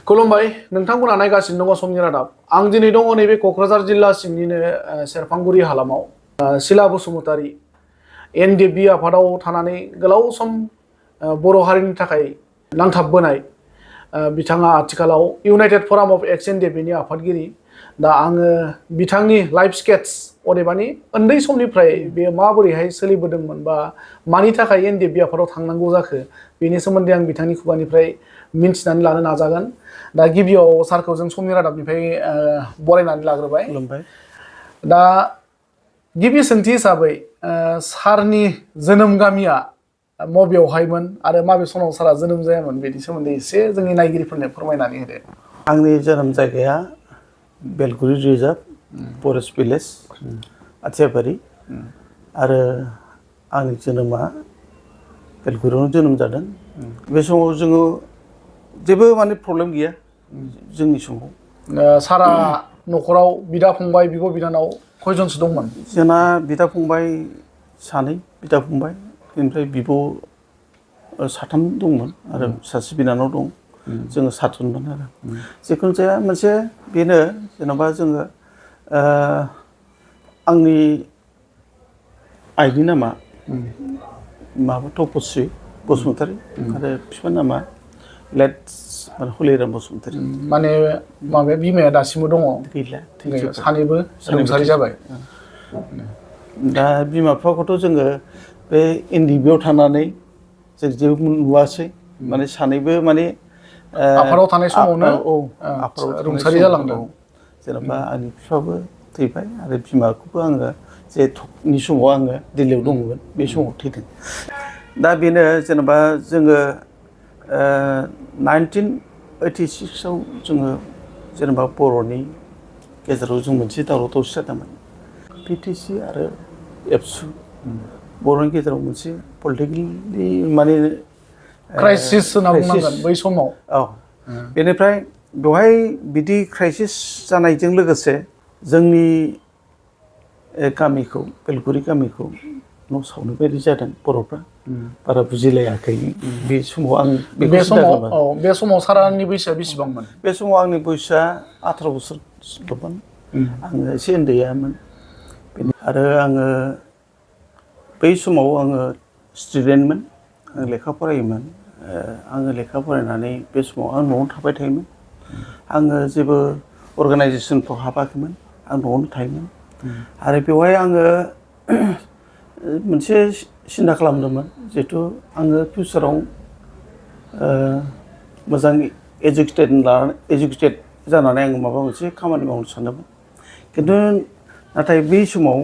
खुलुमबाय नोंथांमोना नायगासिनो दङ समनि रादाब आं दिनै दङ नैबे क'क्राझार जिल्ला सिंनिनो सेरफांगुरि हालामाव सिला बसुमतारी एनडिएफबि आफादाव थानानै गोलाव सम बर' हारिनि थाखाय नांथाबबोनाय बिथाङा आथिखालाव इउनाइटेड फराम अफ एक्स एनडिएफबिनि आफादगिरि दा आङो बिथांनि लाइफ स्केट्स अदेबानि उन्दै समनिफ्राय बे माबोरैहाय सोलिबोदोंमोन बा मानि थाखाय एनडिएफबि आफादाव थांनांगौ जाखो बेनि सोमोन्दै आं बिथांनि खुगानिफ्राय मिन्थिनानै लानो नाजागोन दा गिबियाव सारखौ जों समनि रादाबनिफ्राय बरायनानै लाग्रोबाय दा गिबि सोंथि हिसाबै सारनि जोनोम गामिया मबेयावहायमोन आरो माबे समाव सारा जोनोम जायामोन बेनि सोमोन्दै एसे जोंनि नायगिरिफोरनो फोरमायनानै होदो। आंनि जोनोम जायगाया बेलगुरि रिजार्भ फरेस्ट भिलेज आथियाबारि आरो आंनि जोनोमा बेलगुरियावनो जोनोम जादों। बे समाव जोङो जेबो माने प्रब्लेम गैया जोंनि समाव। सारा न'खराव बिदा फंबाय बिब' बिनानाव खयजनसो दंमोन? जोंना बिदा फंबाय सानै बिदा फंबाय बेनिफ्राय बिब' साथाम दंमोन आरो सासे बिनानाव दं। जोङो सातजनमोन आरो जिखुनु जाया मोनसे बेनो जेनेबा जोङो आंनि आइनि नामा माबा तपस्रि बसुमतारी आरो बिफानि नामा लेट हलिराम बसुमतारी। माने माबाया बिमाया दासिमबो दङ? गैला सानैबो रुंसारि जाबाय। दा बिमा बिफाखौथ' जोङो बे एनडिएफबिआव थानानै जों जेबो नुवासै माने सानैबो माने आफादाव थानाय समावनो रुंसारि जालांदों। जेनेबा आंनि बिफाबो थैबाय आरो बिमाखौबो आङो जेनि समाव आङो दिल्लीयाव दङमोन बे समाव थैदों। दा बेनो जेनेबा जोङो 1986आव जोङो जेनेबा बर'नि गेजेराव जों मोनसे दावराव दावसि जादोंमोन। पिटिसि आरो एबसु बर'नि गेजेराव मोनसे पलिटिकेलि माने क्राइसिस होनना बुंनांगोन बै समाव। औ बेनिफ्राय बेवहाय बिदि क्राइसिस जानायजों लोगोसे जोंनि गामिखौ बेलगुरि गामिखौ न' सावनो बायदि जादों बर'फ्रा बारा बुजिलायाखै बे समाव आं बे समाव सारानि बैसोआ बेसेबांमोन? बे समाव आंनि बैसोआ 18 बोसोरल'मोन। आङो एसे उन्दैयामोन आरो आङो बै समाव आङो स्टुडेन्टमोन आं लेखा फरायोमोन। आङो लेखा फरायनानै बे समाव आं न'आवनो थाबाय थायोमोन। आङो जेबो अर्गानाइजेसनफ्राव हाबाखैमोन आं न'आवनो थायोमोन आरो बेवहाय आङो मोनसे सिन्था खालामदोंमोन जिहेथु आङो फिउचाराव मोजां एजुकेटेड जानानै आङो माबा मोनसे खामानि मावनो सानदोंमोन। खिन्थु नाथाय बै समाव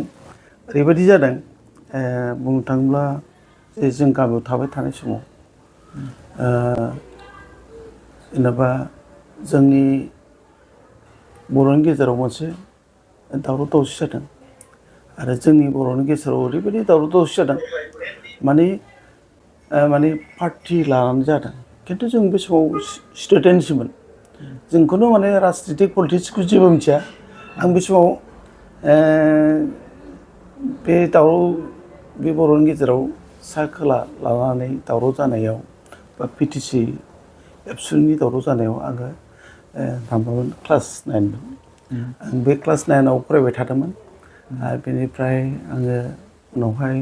ओरैबायदि जादों बुंनो थाङोब्ला जे जों गामियाव थाबाय थानाय समाव जेनेबा जोंनि बर'नि गेजेराव मोनसे दावराव दावसि जादों आरो जोंनि बर'नि गेजेराव ओरैबायदि दावराव दावसि जादों माने पार्टि लानानै जादों। खिन्थु जों बे समाव स्टुडेन्टसोमोन जोंखौनो माने राजनितिक पलिटिक्सखौ जेबो मिथिया। आं बे समाव बे दावराव बे बर'नि गेजेराव सा खोला लानानै दावराव जानायाव बा पिटिसि एबसुनि दावराव जानायाव आङो माबामोन क्लास 9मोन। आं बे क्लास 9आव फरायबाय थादोंमोन आरो बेनिफ्राय आङो उनावहाय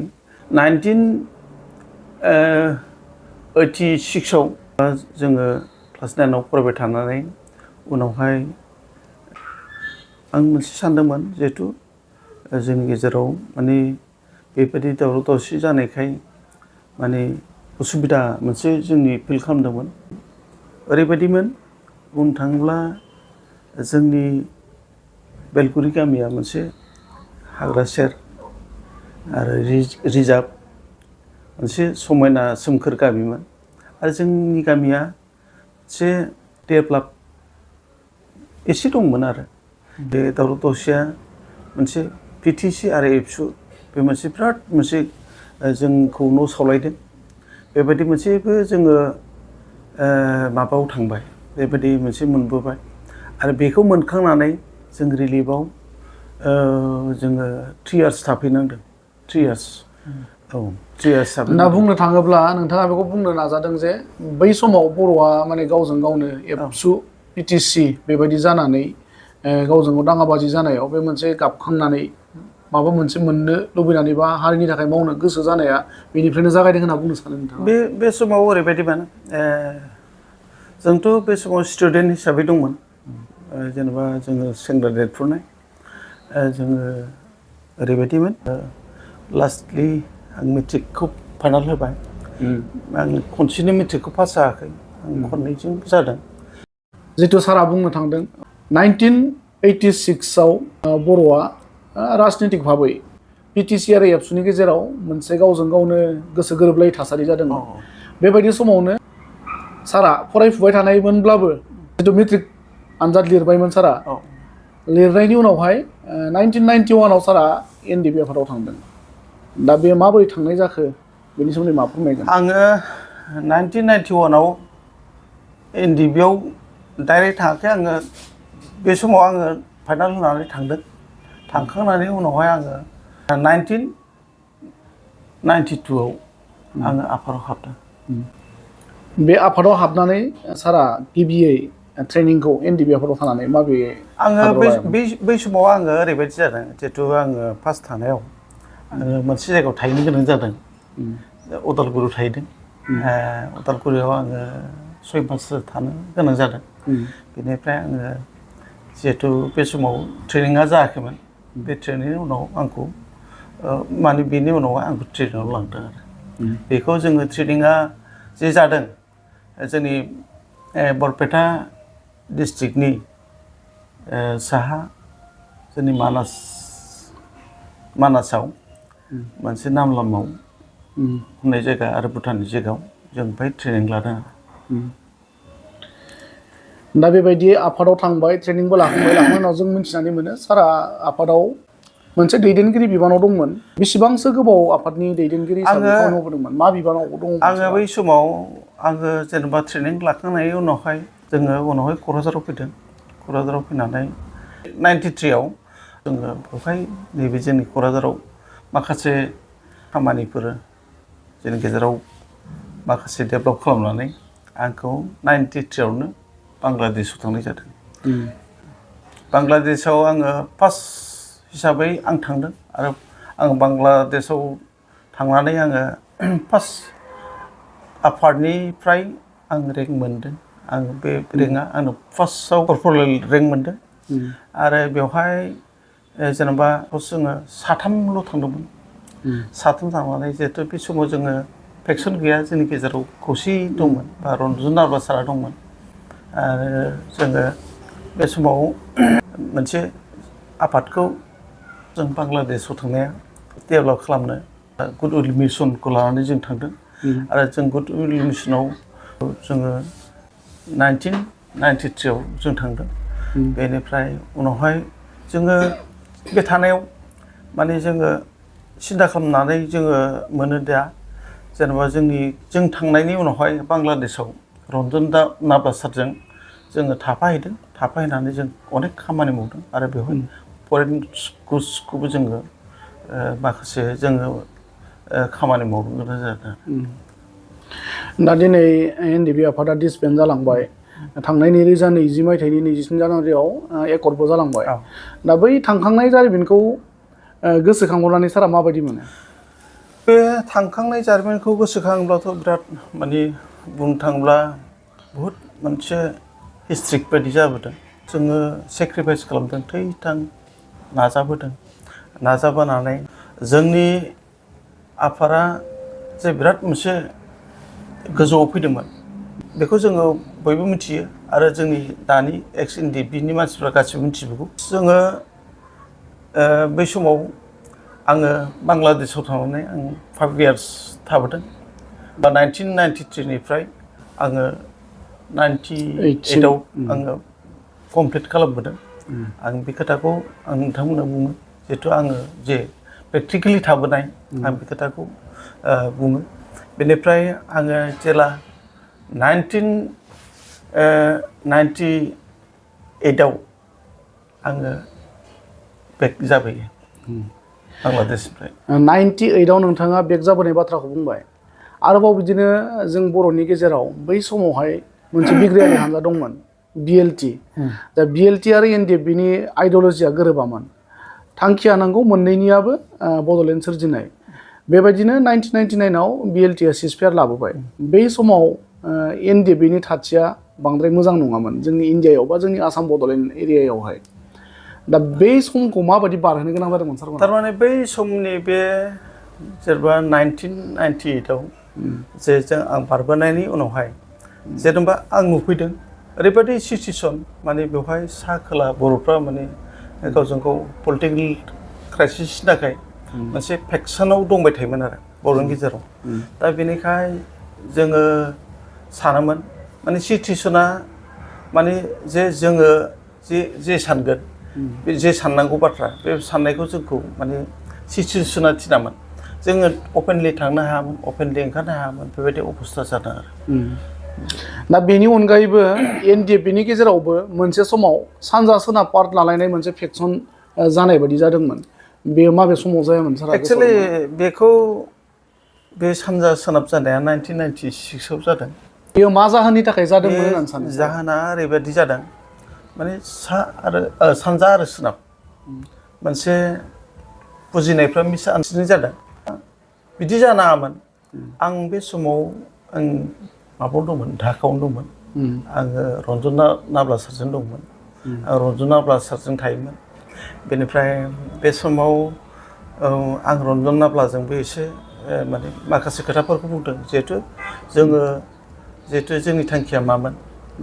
1986आव जोङो क्लास 9आव फरायबाय थानानै उनावहाय आं मोनसे सानदोंमोन जिहेथु जोंनि गेजेराव माने बेबायदि दावराव दावसि जानायखाय माने उसुबिदा मोनसे जोंनि फिल खालामदोंमोन। ओरैबायदिमोन बुंनो थाङोब्ला जोंनि बेलगुरि गामिया मोनसे हाग्रा सेर आरो रिजार्भ मोनसे समायना सोमखोर गामिमोन आरो जोंनि गामिया एसे डेभेलप एसे दंमोन आरो बे दावराव दावसिया मोनसे पिटिसि आरो एबसु बे मोनसे बिराद मोनसे जोंखौ न' सावलायदों। बेबायदि मोनसेबो जोङो माबायाव थांबाय बेबायदि मोनसे मोनबोबाय आरो बेखौ मोनखांनानै जों रिलिफआव जोङो 3 इयार्स थाफैनांदों। 3 इयार्स औ 3 इयार्स दा बुंनो थाङोब्ला नोंथाङा बेखौ बुंनो नाजादों जे बै समाव बर'आ माने गावजों गावनो एबसु पिटिसि बेबायदि जानानै गावजों गाव दाङाबाजि जानायाव बे मोनसे गाबखांनानै माबा मोनसे मोननो लुबैनानै बा हारिनि थाखाय मावनो गोसो जानाया बेनिफ्रायनो जागायदों होनना बुंनो सानो नोंथाङा? बे समाव ओरैबायदिमोन जोंथ' बे समाव स्टुडेन्ट हिसाबै दंमोन जेनेबा जोङो सेंग्रा देरफुनाय जोङो ओरैबायदिमोन लास्टलि आं मेट्रिकखौ फाइनाल होबाय आं खनसेनो मेट्रिकखौ पास जायाखै आं खननैजों जादों। जिथु सारा बुंनो थांदों 1986आव बर'आ राजनितिक भाबै पिटिसि आरो एबसुनि गेजेराव मोनसे गावजों गावनो गोसो गोरोबलायै थासारि जादोंमोन। बेबायदि समावनो सारा फरायफुबाय थानायमोनब्लाबो जिथु मेट्रिक आनजाद लिरबायमोन सारा लिरनायनि उनावहाय 1991आव सारा एनडिबि आफादाव थांदों। दा बे माबोरै थांनाय जाखो बेनि सोमोन्दै मा फोरमायगोन? आङो 1991आव एनडिबिआव डाइरेक्ट थाङाखै आङो बे समाव आङो फाइनाल होनानै थांदों। थांखांनानै उनावहाय आङो 1992आव आङो आफादाव हाबदों। बे आफादाव हाबनानै सारा गिबियै ट्रेनिंखौ एनडिबि आफादाव थानानै माबे आङो बै समाव आङो ओरैबायदि जादों जिहेथु आङो फार्स्ट थानायाव आङो मोनसे जायगायाव थाहैनो गोनां जादों। उदालगुरियाव थाहैदों। उदालगुरियाव आङो 6 माससो थानो गोनां जादों। बेनिफ्राय आङो जिहेथु बे समाव ट्रेनिङा जायाखैमोन बे ट्रेनिंनि उनाव आंखौ माने बेनि उनावहाय आंखौ ट्रेनिङाव लांदों आरो बेखौ जोङो ट्रेनिङा जे जादों जोंनि बरपेटा डिस्ट्रिक्टनि साहा जोंनि मानासाव मोनसे नामलामाव होननाय जायगा आरो भुटाननि जायगायाव जों बेहाय ट्रेनिं लादों आरो दा बेबायदि आफादाव थांबाय ट्रेनिंबो लाखांबाय लाखांनायनि उनाव जों मिथिनानै मोनो सारा आफादाव मोनसे दैदेनगिरि बिबानाव दंमोन। बेसेबांसो गोबाव आफादनि दैदेनगिरि हिसाबै खामानि मावबोदोंमोन? मा बिबानाव दंमोन? आङो बै समाव आङो जेनेबा ट्रेनिं लाखांनायनि उनावहाय जोङो उनावहाय क'क्राझाराव फैदों। क'क्राझाराव फैनानै 93आव जोङो बेवहाय नैबे जोंनि क'क्राझाराव माखासे खामानिफोर जोंनि गेजेराव माखासे डेभेलप खालामनानै आंखौ 93आवनो बांलादेशआव थांनाय जादों। बांलादेशआव आङो फार्स्ट हिसाबै आं थांदों आरो आं बांलादेशआव थांनानै आङो फार्स्ट आफादनिफ्राय आं रेंक मोनदों। आं बे रेंकआ आंनो फार्स्टआव कर्परेल रेंक मोनदों आरो बेवहाय जेनेबा जोङो साथामल' थांदोंमोन। साथाम थांनानै जिहेतु बे समाव जोङो फेक्सन गैया जोंनि गेजेराव खौसेयै दंमोन बा रन्जन नार्बा सारा दंमोन आरो जोङो बे समाव मोनसे आफादखौ जों बांलादेशआव थांनाया डेभेलप खालामनो गुड उइल मिसनखौ लानानै जों थांदों आरो जों गुड उइल मिसनाव जोङो 1993आव जों थांदों। बेनिफ्राय उनावहाय जोङो बे थानायाव माने जोङो सिन्था खालामनानै जोङो मोनो दा जेनेबा जों थांनायनि उनावहाय बांलादेशआव रन्जन नार्बा सारजों जोङो थाफाहैदों। थाफाहैनानै जों अनेक खामानि मावदों आरो बेवहाय फरेन गुड्सखौबो जोङो माखासे जोङो खामानि मावनो गोनां जादों। दा दिनै एनडिबि आफादा डिसबेन्ड जालांबाय। थांनाय 2020 मायथाइनि 23 जानुवारियाव एकर्डबो जालांबाय। दा बै थांखांनाय जारिमिनखौ गोसोखांहरनानै सारा माबायदि मोनो? बे थांखांनाय जारिमिनखौ गोसोखाङोब्लाथ' बिराद माने बुंनो थाङोब्ला बहुद मोनसे हिस्ट्रिक बायदि जाबोदों। जोङो सेक्रिफाइस खालामदों थै-थां नाजाबोदों। नाजाबोनानै जोंनि आफादा जे बिराद मोनसे गोजौआव फैदोंमोन बेखौ जोङो बयबो मिथियो आरो जोंनि दानि एक्स एनडिबिनि मानसिफ्रा गासिबो मिथिजोबगौ। जोङो बै समाव आङो बांलादेशआव थांनानै आं 5 इयार्स थाबोदों। बा 1993निफ्राय आङो 98आव आङो कमप्लिट खालामबोदों। आं बे खोथाखौ आं नोंथांमोननो बुङो जिहेथु आङो जे प्रेक्टिकेलि थाबोनाय आं बे खोथाखौ बुङो। बेनिफ्राय आङो जेला 1998आव आङो बेक जाबोयो बांलादेशनिफ्राय। 98आव नोंथाङा बेक जाबोनाय बाथ्राखौ बुंबाय। आरोबाव बिदिनो जों बर'नि गेजेराव बै समावहाय मोनसे बिग्रायारि हान्जा दंमोन। BLT दा BLT आरो NDFB नि आइडियोलजिया गोरोबामोन थांखिया नांगौ मोननैनियाबो बड'लेण्ड सोरजिनाय बेबायदिनो 1999 आव BLT आ सिसफेयार लाबोबाय बे समाव NDFB नि थाथिया बांद्राय मोजां नङामोन जोंनि इन्डियायाव बा जोंनि आसाम बड'लेण्ड एरियायावहाय दा बे समखौ माबायदि बारहोनो गोनां जादोंमोन सार थारमाने बै समनि बे जेनेबा 1998 आव जे जों आं बारबोनायनि उनावहाय जेनेबा आं नुफैदों ओरैबायदि सिचुएसन माने बेवहाय सा खोला बर'फ्रा माने गावजों गाव पलिटिकेल क्राइसिसनि थाखाय मोनसे फेक्सनाव दंबाय थायोमोन आरो बर'नि गेजेराव दा बेनिखाय जोङो सानोमोन माने सिचुएसना माने जे जोङो जे सानगोन बे जे साननांगौ बाथ्रा बे साननायखौ जोंखौ माने सिचुएसना थिनामोन जोङो अपेनलि थांनो हायामोन अपेनलि ओंखारनो हायामोन बेबायदि अबस्था जादों आरो दा बेनि अनगायैबो NDFB नि गेजेरावबो मोनसे समाव सानजा सोनाब पार्ट लालायनाय मोनसे फेक्सन जानाय बायदि जादोंमोन बेयो माबे समाव जायामोन सार एक्चुअली बेखौ बे सानजा सोनाब जानाया 1996 आव जादों बेयो मा जाहोननि थाखाय जादोंमोन होननानै सानो जाहोना ओरैबायदि जादों माने सानजा आरो सोनाब मोनसे बुजिनायफ्रा मिसआन्डारस्टेन्डिं जादों बिदि जानाङामोन आं बे समाव आं माबायाव दंमोन ढाकायावनो दंमोन आङो रन्जना नाब्ला सारजों दंमोन आं रन्जना नाब्ला सारजों थायोमोन बेनिफ्राय बे समाव आं रन्जना नाब्लाजोंबो एसे माने माखासे खोथाफोरखौ बुंदों जिहेथु जोंनि थांखिया मामोन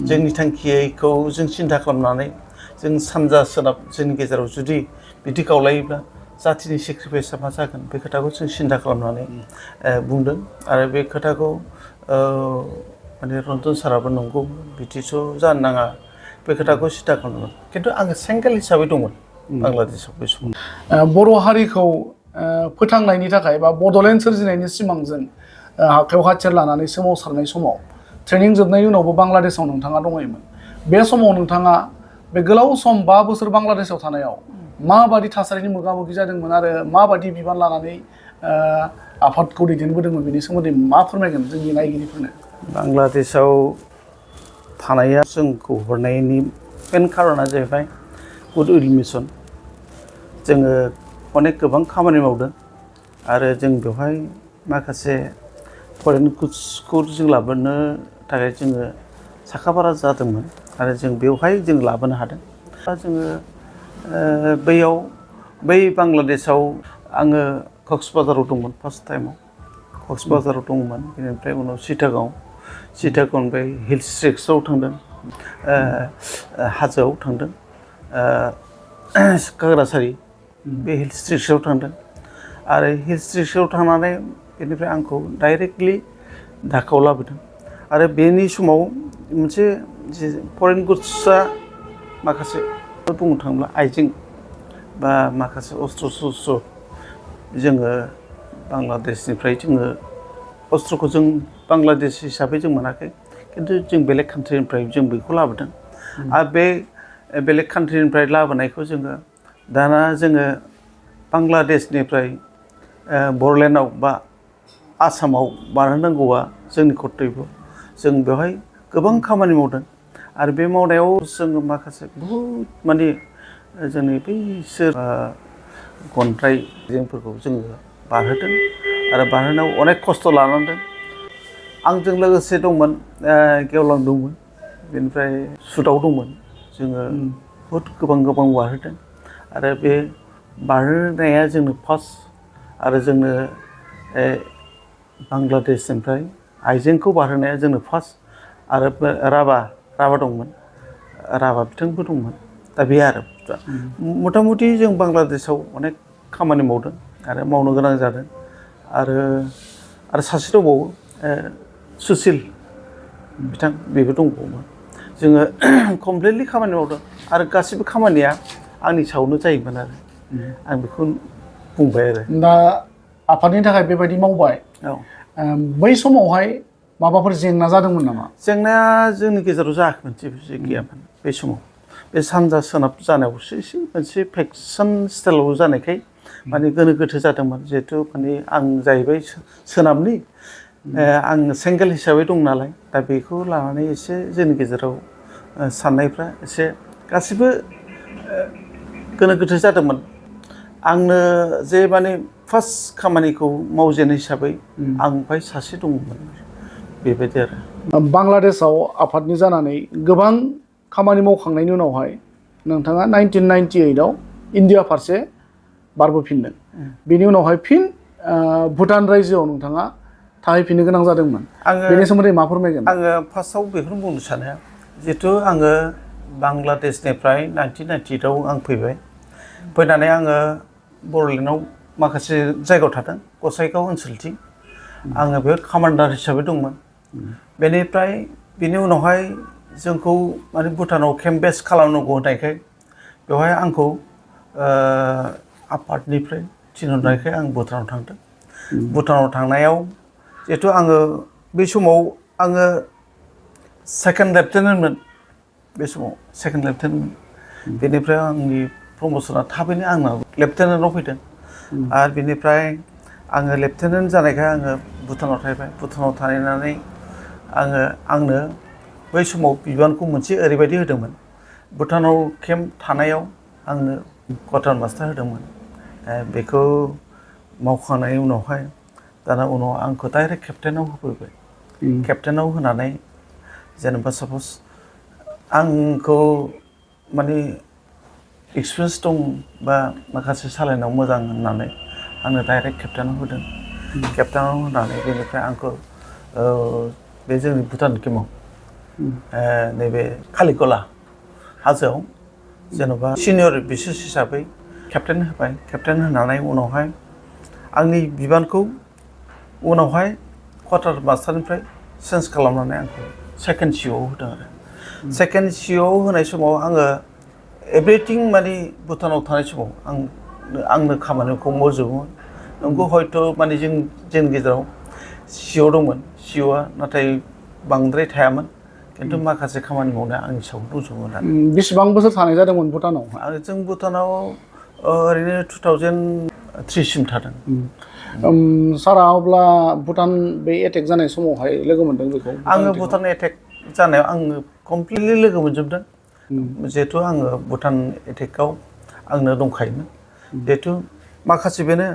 जोंनि थांखिखौ जों सिन्था खालामनानै जों सानजा सोनाब जोंनि गेजेराव जुदि बिदि गावलायोब्ला जाथिनि सेक्रिफाइसआ मा जागोन बे खोथाखौ जों सिन्था खालामनानै बुंदों आरो बे खोथाखौ माने रन्जन साराबो नंगौ बिदिथ' जानो नाङा बे खोथाखौ सिन्था खालामदोंमोन खिन्थु आङो सिंगेल हिसाबै दंमोन बांलादेशआव बे समाव बर' हारिखौ फोथांनायनि थाखाय बा बड'लेण्ड सोरजिनायनि सिमांजों आखायाव हाथियार लानानै सोमावसारनाय समाव ट्रेनिं जोबनायनि उनावबो बांलादेशआव नोंथाङा दङमोन बे समाव नोंथाङा बे गोलाव सम 5 बोसोर बांलादेशआव थानायाव माबादि थासारिनि मोगा मोगि जादोंमोन आरो माबादि बिबान लानानै आफादखौ दैदेनबोदोंमोन बेनि सोमोन्दै मा फोरमायगोन जोंनि नायगिरिफोरनो बांलादेशआव थानाया जोंखौ हरनायनि मेन खारना जाहैबाय गुड उइल मिशन जोङो अनेक गोबां खामानि मावदों आरो जों बेवहाय माखासे फरेन गुड्सखौ जों लाबोनो थाखाय जोङो साखाफारा जादोंमोन आरो जों बेवहाय जों लाबोनो हादों दा जोङो बै बांलादेशआव आङो कक्सबाजाराव दंमोन फार्स्ट टाइमाव कक्सबाजाराव दंमोन बेनिफ्राय उनाव सिटागंनिफ्राय हिल्स ट्रेक्सआव थांदों हाजोआव थांदों खागड़ासारि बे हिल्स ट्रेक्सआव थांदों आरो हिल्स ट्रेक्सआव थांनानै बेनिफ्राय आंखौ डाइरेक्टलि ढाकायाव लाबोदों आरो बेनि समाव मोनसे फरेन गुड्सआ माखासे बुंनो थाङोब्ला आइजें बा माखासे अस्त्र शस्त्र जोङो बांलादेशनिफ्राय जोङो अस्त्रखौ जों बांलादेश हिसाबै जों मोनाखै खिन्थु जों बेलेग कान्ट्रिनिफ्राय जों बेखौ लाबोदों आरो बे बेलेग कान्ट्रिनिफ्राय लाबोनायखौ दाना जोङो बांलादेशनिफ्राय बर'लेण्डआव बा आसामाव बारहोनांगौआ जोंनि कर्तब्य जों बेवहाय गोबां खामानि मावदों आरो बे मावनायाव जोङो माखासे बहुद माने जोंनि बैसोर गनद्राय जोंफोरखौ जोङो बारहोदों आरो बारहोनायाव अनेक खस्थ' लानांदों आंजों लोगोसे दंमोन गेवलां दंमोन बेनिफ्राय सुदाव दंमोन जोङो बहुद गोबां बारहोदों आरो बे बारहोनाया जोंनो फार्स्ट आरो जोंनो बांलादेशनिफ्राय आइजेंखौ बारहोनाया जोंनो फार्स्ट आरो राभा दंमोन राभा बिथांबो दंमोन दा बे आरो मथा मथि जों बांलादेशआव अनेक खामानि मावदों आरो मावनो गोनां जादों आरो सासे दंबावो सुसिल बिथां बेबो दंबावोमोन जोङो कमप्लिटलि खामानि मावदों आरो गासिबो खामानिया आंनि सायावनो जायोमोन आरो आं बेखौ बुंबाय आरो दा आफादनि थाखाय बेबायदि मावबाय बै समावहाय माबाफोर जेंना जादोंमोन नामा जेंनाया जोंनि गेजेराव जायाखैमोन जेबो गैयामोन बे समाव बे सानजा सोनाब जानायावसो एसे मोनसे फेक्सन स्टाइलाव जानायखाय माने गोनो गोथो जादोंमोन जिहेथु माने आं जाहैबाय सोनाबनि आं सिंगेल हिसाबै दं नालाय दा बेखौ लानानै एसे जोंनि गेजेराव साननायफ्रा एसे गासिबो गोनो गोथो जादोंमोन आंनो जे माने फार्स्ट खामानिखौ मावजेन हिसाबै आं ओमफ्राय सासे दङमोन बेबायदि आरो बांलादेशआव आफादनि जानानै गोबां खामानि मावखांनायनि उनावहाय नोंथाङा 1998आव इन्डिया फारसे बारबोफिनदों बेनि उनावहाय फिन भुटान रायजोआव नोंथाङा थाहैफिननो गोनां जादोंमोन बेनि सोमोन्दै मा फोरमायगोन आङो फार्स्टआव बेखौनो बुंनो सानो जिहेथु आङो बांलादेशनिफ्राय 1998आव आं फैनानै आङो बर'लेण्डआव माखासे जायगायाव थादों गसाइगाव ओनसोलथिं आङो बेयाव कामान्डार हिसाबै दंमोन बेनिफ्राय बिनि उनावहाय जोंखौ माने भुटानाव केम्प बेस खालामनांगौ होननायखाय बेवहाय आंखौ आफादनिफ्राय थिनहरनायखाय आं भुटानाव थांदों भुटानाव थांनायाव जिहेथु आङो बे समाव आङो सेकेन्ड लेफ्टेनेन्टमोन बे समाव सेकेन्ड लेफ्टेनेन्टमोन बेनिफ्राय आंनि प्रमसना थाबैनो आंनाव लेफ्टेनेन्टआव फैदों आरो बेनिफ्राय आङो लेफ्टेनेन्ट जानायखाय आङो भुटानाव थाहैबाय भुटानाव थाहैनानै आंनो बै समाव बिबानखौ मोनसे ओरैबायदि होदोंमोन भुटानाव केम्प थानायाव आंनो कवार्टार मास्टार होदोंमोन बेखौ मावखांनायनि उनावहाय दाना उनाव आंखौ डाइरेक्ट केप्टेनाव होफैबाय केप्टेनाव होनानै जेनेबा साप'ज आंखौ माने एक्सपिरियेन्स दं बा माखासे सालायनायाव मोजां होननानै आंनो डाइरेक्ट केप्टेनाव होदों केप्टेनाव होनानै बेनिफ्राय आंखौ बे जोंनि भुटान केम्पआव नैबे कालिगला हाजोआव जेन'बा सिनियर बिसेस हिसाबै केप्टेन होबाय केप्टेन होनानै उनावहाय आंनि बिबानखौ उनावहाय कवार्टार मास्टारनिफ्राय चेन्ज खालामनानै आंखौ सेकेन्ड सिअ'आव होदों आरो सेकेन्ड सिअ'आव होनाय समाव आङो एभ्रिथिं माने भुटानाव थानाय समाव आंनो खामानिखौ मावजोबोमोन नंगौ हयथ' माने जोंनि गेजेराव सिअ दंमोन सिअ'आ नाथाय बांद्राय थायामोन खिन्थु माखासे खामानि मावनाया आंनि सायाव दंजोबोमोन आरो बेसेबां बोसोर थानाय जादोंमोन भुटानाव जों भुटानाव ओरैनो 2003सिम थादों सारा अब्ला भुटान बे एटेक जानाय समावहाय लोगो मोनदों बेखौ आङो भुटान एटेक जानायाव आङो कमप्लिटलि लोगो मोनजोबदों जिहेथु आङो भुटान एटेकआव आंनो दंखायोमोन जिहेथु माखासे बेनो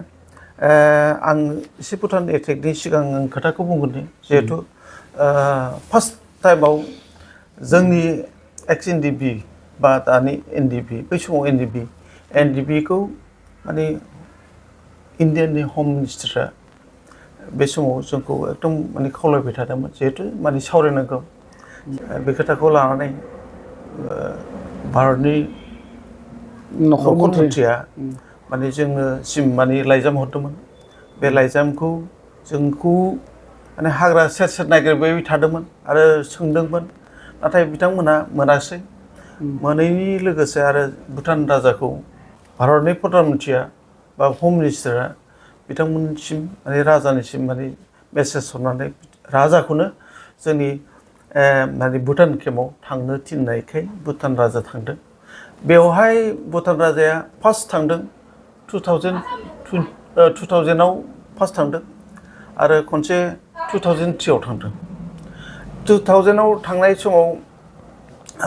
आं एसे भुटान एटेकनि सिगां आं खोथाखौ बुंगोन जिहेथु फार्स्ट टाइमाव जोंनि एक्स एनडिबि बा दानि एनडिबि बै समाव एनडिबिखौ माने इण्डियाननि हम मिनिस्टारा बे समाव जोंखौ एकदम माने खावलायबाय थादोंमोन जिहेथु माने सावरायनांगौ बे खोथाखौ लानानै भारतनि नखर मन्थ्रिया माने जोंनोसिम माने लाइजाम हरदोंमोन बे लाइजामखौ जोंखौ माने हाग्रा सेर सेर नागिरबाय थादोंमोन आरो सोंदोंमोन नाथाय बिथांमोना मोनासै मोनैनि लोगोसे आरो भुटान राजाखौ भारतनि प्रधान मन्थ्रिया बा हम मिनिस्टारा बिथांमोननिसिम माने राजानिसिम माने मेसेज हरनानै राजाखौनो जोंनि माने भुटान केम्पआव थांनो थिननायखाय भुटान राजा थांदों बेवहाय भुटान राजाया फार्स्ट थांदों 2000आव फार्स्ट थांदों आरो खनसे 2003आव थांदों 2000आव थांनाय समाव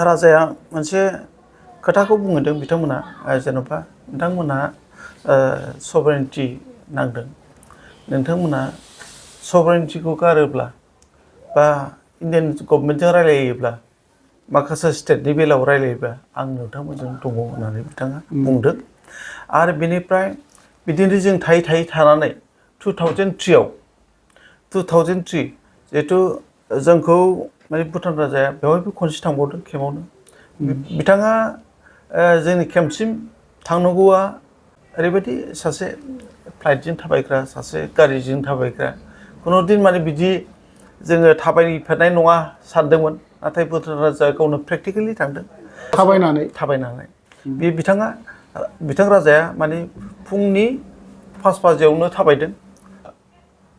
राजाया मोनसे खोथाखौ बुंदों बिथांमोना जेन'बा नोंथांमोनहा सभारेन्टि नांदों नोंथांमोना सभारेन्टिखौ गारोब्ला बा इण्डियान गभर्नमेन्टजों रायलायोब्ला माखासे स्टेटनि बेलायाव रायलायोब्ला आं नोंथांमोनजों दङ होननानै बिथाङा बुंदों आरो बेनिफ्राय बिदिनो जों थायै थानानै 2003 जिहेथु जोंखौ माने भुटान राजाया बेवहायबो खनसे थांबावदों केम्पआवनो बिथाङा जोंनि केम्पसिम थांनांगौआ ओरैबायदि सासे फ्लाइटजों थाबायग्रा सासे गारिजों थाबायग्रा खुनु दिन माने बिदि जोङो थाबायफेरनाय नङा सानदोंमोन नाथाय भुटान राजाया गावनो प्रेक्टिकेलि थांदों थाबायनानै बे बिथां राजाया माने फुंनि 5 बाजियावनो थाबायदों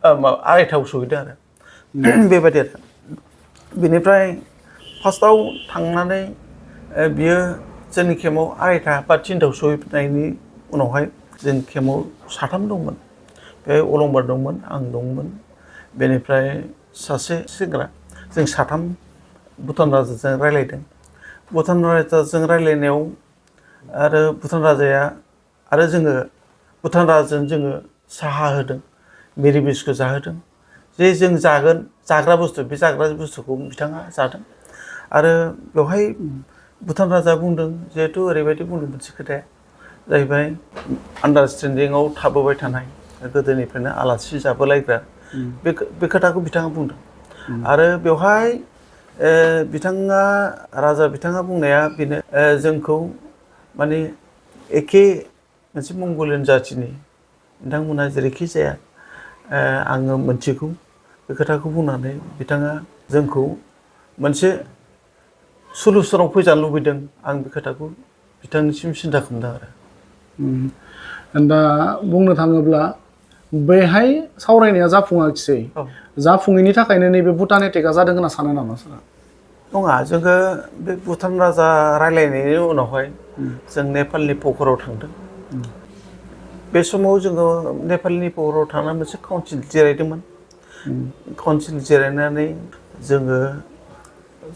2:30 सहैदों आरो बेबायदि आरो बेनिफ्राय फार्स्टआव थांनानै बियो जोंनि केम्पआव 2:30 बा 3टायाव सहैनायनि उनावहाय जों केम्पआव 3 दंमोन बे अलंबार दंमोन आं दंमोन बेनिफ्राय सासे सेंग्रा जों 3 भुटान राजाजों रायलायदों भुटान राजाजों रायलायनायाव आरो भुटान राजाया आरो जोङो भुटान राजाजों जोङो साहा होदों मिरिमिसखौ जाहोदों जे जों जागोन जाग्रा बुस्थु बे जाग्रा बुस्थुखौ बिथाङा जादों आरो बेवहाय भुटान राजा बुंदों जिहेथु ओरैबायदि बुंदों मोनसे खोथाया जाहैबाय आन्डारस्टेन्डिंआव थाबोबाय थानाय गोदोनिफ्रायनो आलासि जाबोलायग्रा बे खोथाखौ बिथाङा बुंदों आरो बेवहाय बिथाङा राजा बिथाङा बुंनाया बेनो जोंखौ माने एखे मोनसे मंगलियान जाथिनि बिथांमोना जेरैखि जाया आङो मोनथिगौ बे खोथाखौ बुंनानै बिथाङा जोंखौ मोनसे सलुसनाव फैजानो लुबैदों आं बे खोथाखौ बिथांनिसिम सिन्था खालामदों आरो दा बुंनो थाङोब्ला बेहाय सावरायनाया जाफुङाखिसै जाफुङैनि थाखायनो नैबे भुटान एटेकआ जादों होनना सानो नामा सारा नङा जोङो बे भुटान राजा रायलायनायनि उनावहाय जों नेपालनि पहराव थांदों बे समाव जोङो नेपालनि पहराव थांनानै मोनसे काउन्सिल जिरायदोंमोन काउन्सिल जिरायनानै जोङो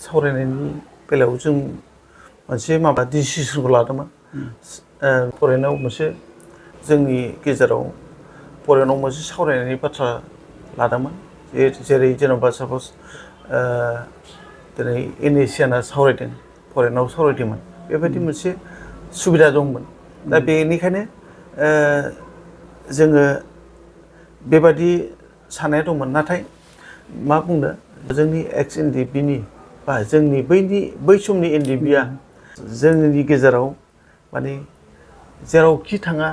सावरायनायनि बेलायाव जों मोनसे माबा डिसिसनखौ लादोंमोन फरेनाव मोनसे जोंनि गेजेराव फरेनाव मोनसे सावरायनायनि बाथ्रा लादोंमोन जेरै जेन'बा साप'ज दिनै इन्ड'नेसियाना सावरायदों फरेनाव सावरायदोंमोन बेबायदि मोनसे सुबिदा दंमोन दा बेनिखायनो जोङो बेबादि साननाया दंमोन नाथाय मा बुंनो जोंनि एक्स एनडिएफबिनि बा जोंनि बै समनि एनडिएफबिआ जोंनि गेजेराव माने जेरावखि थाङा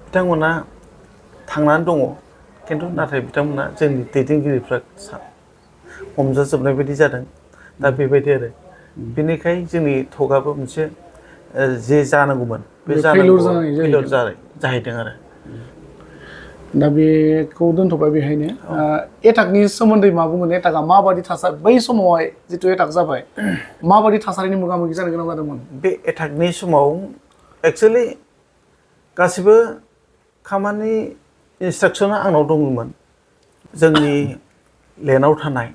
बिथांमोना थांनानै दङ खिन्थु नाथाय बिथांमोना जोंनि दैदेनगिरिफ्रा हमजाजोबनाय बायदि जादों दा बेबायदि आरो बेनिखायनो जोंनि टकआबो मोनसे जे जानांगौमोन बे फेलियर जाहैदों आरो दा बेखौ दोनथ'बाय बेहायनो एटाकनि सोमोन्दै मा बुंगोन एटाकआ माबादि थासारि बै समावहाय जिथु एटाक जाबाय माबादि थासारिनि मोगा मोगि जानो गोनां जादोंमोन बे एटाकनि समाव एक्सुवेलि गासिबो खामानि इन्सट्राक्सना आंनाव दङमोन जोंनि लेन्डआव थानाय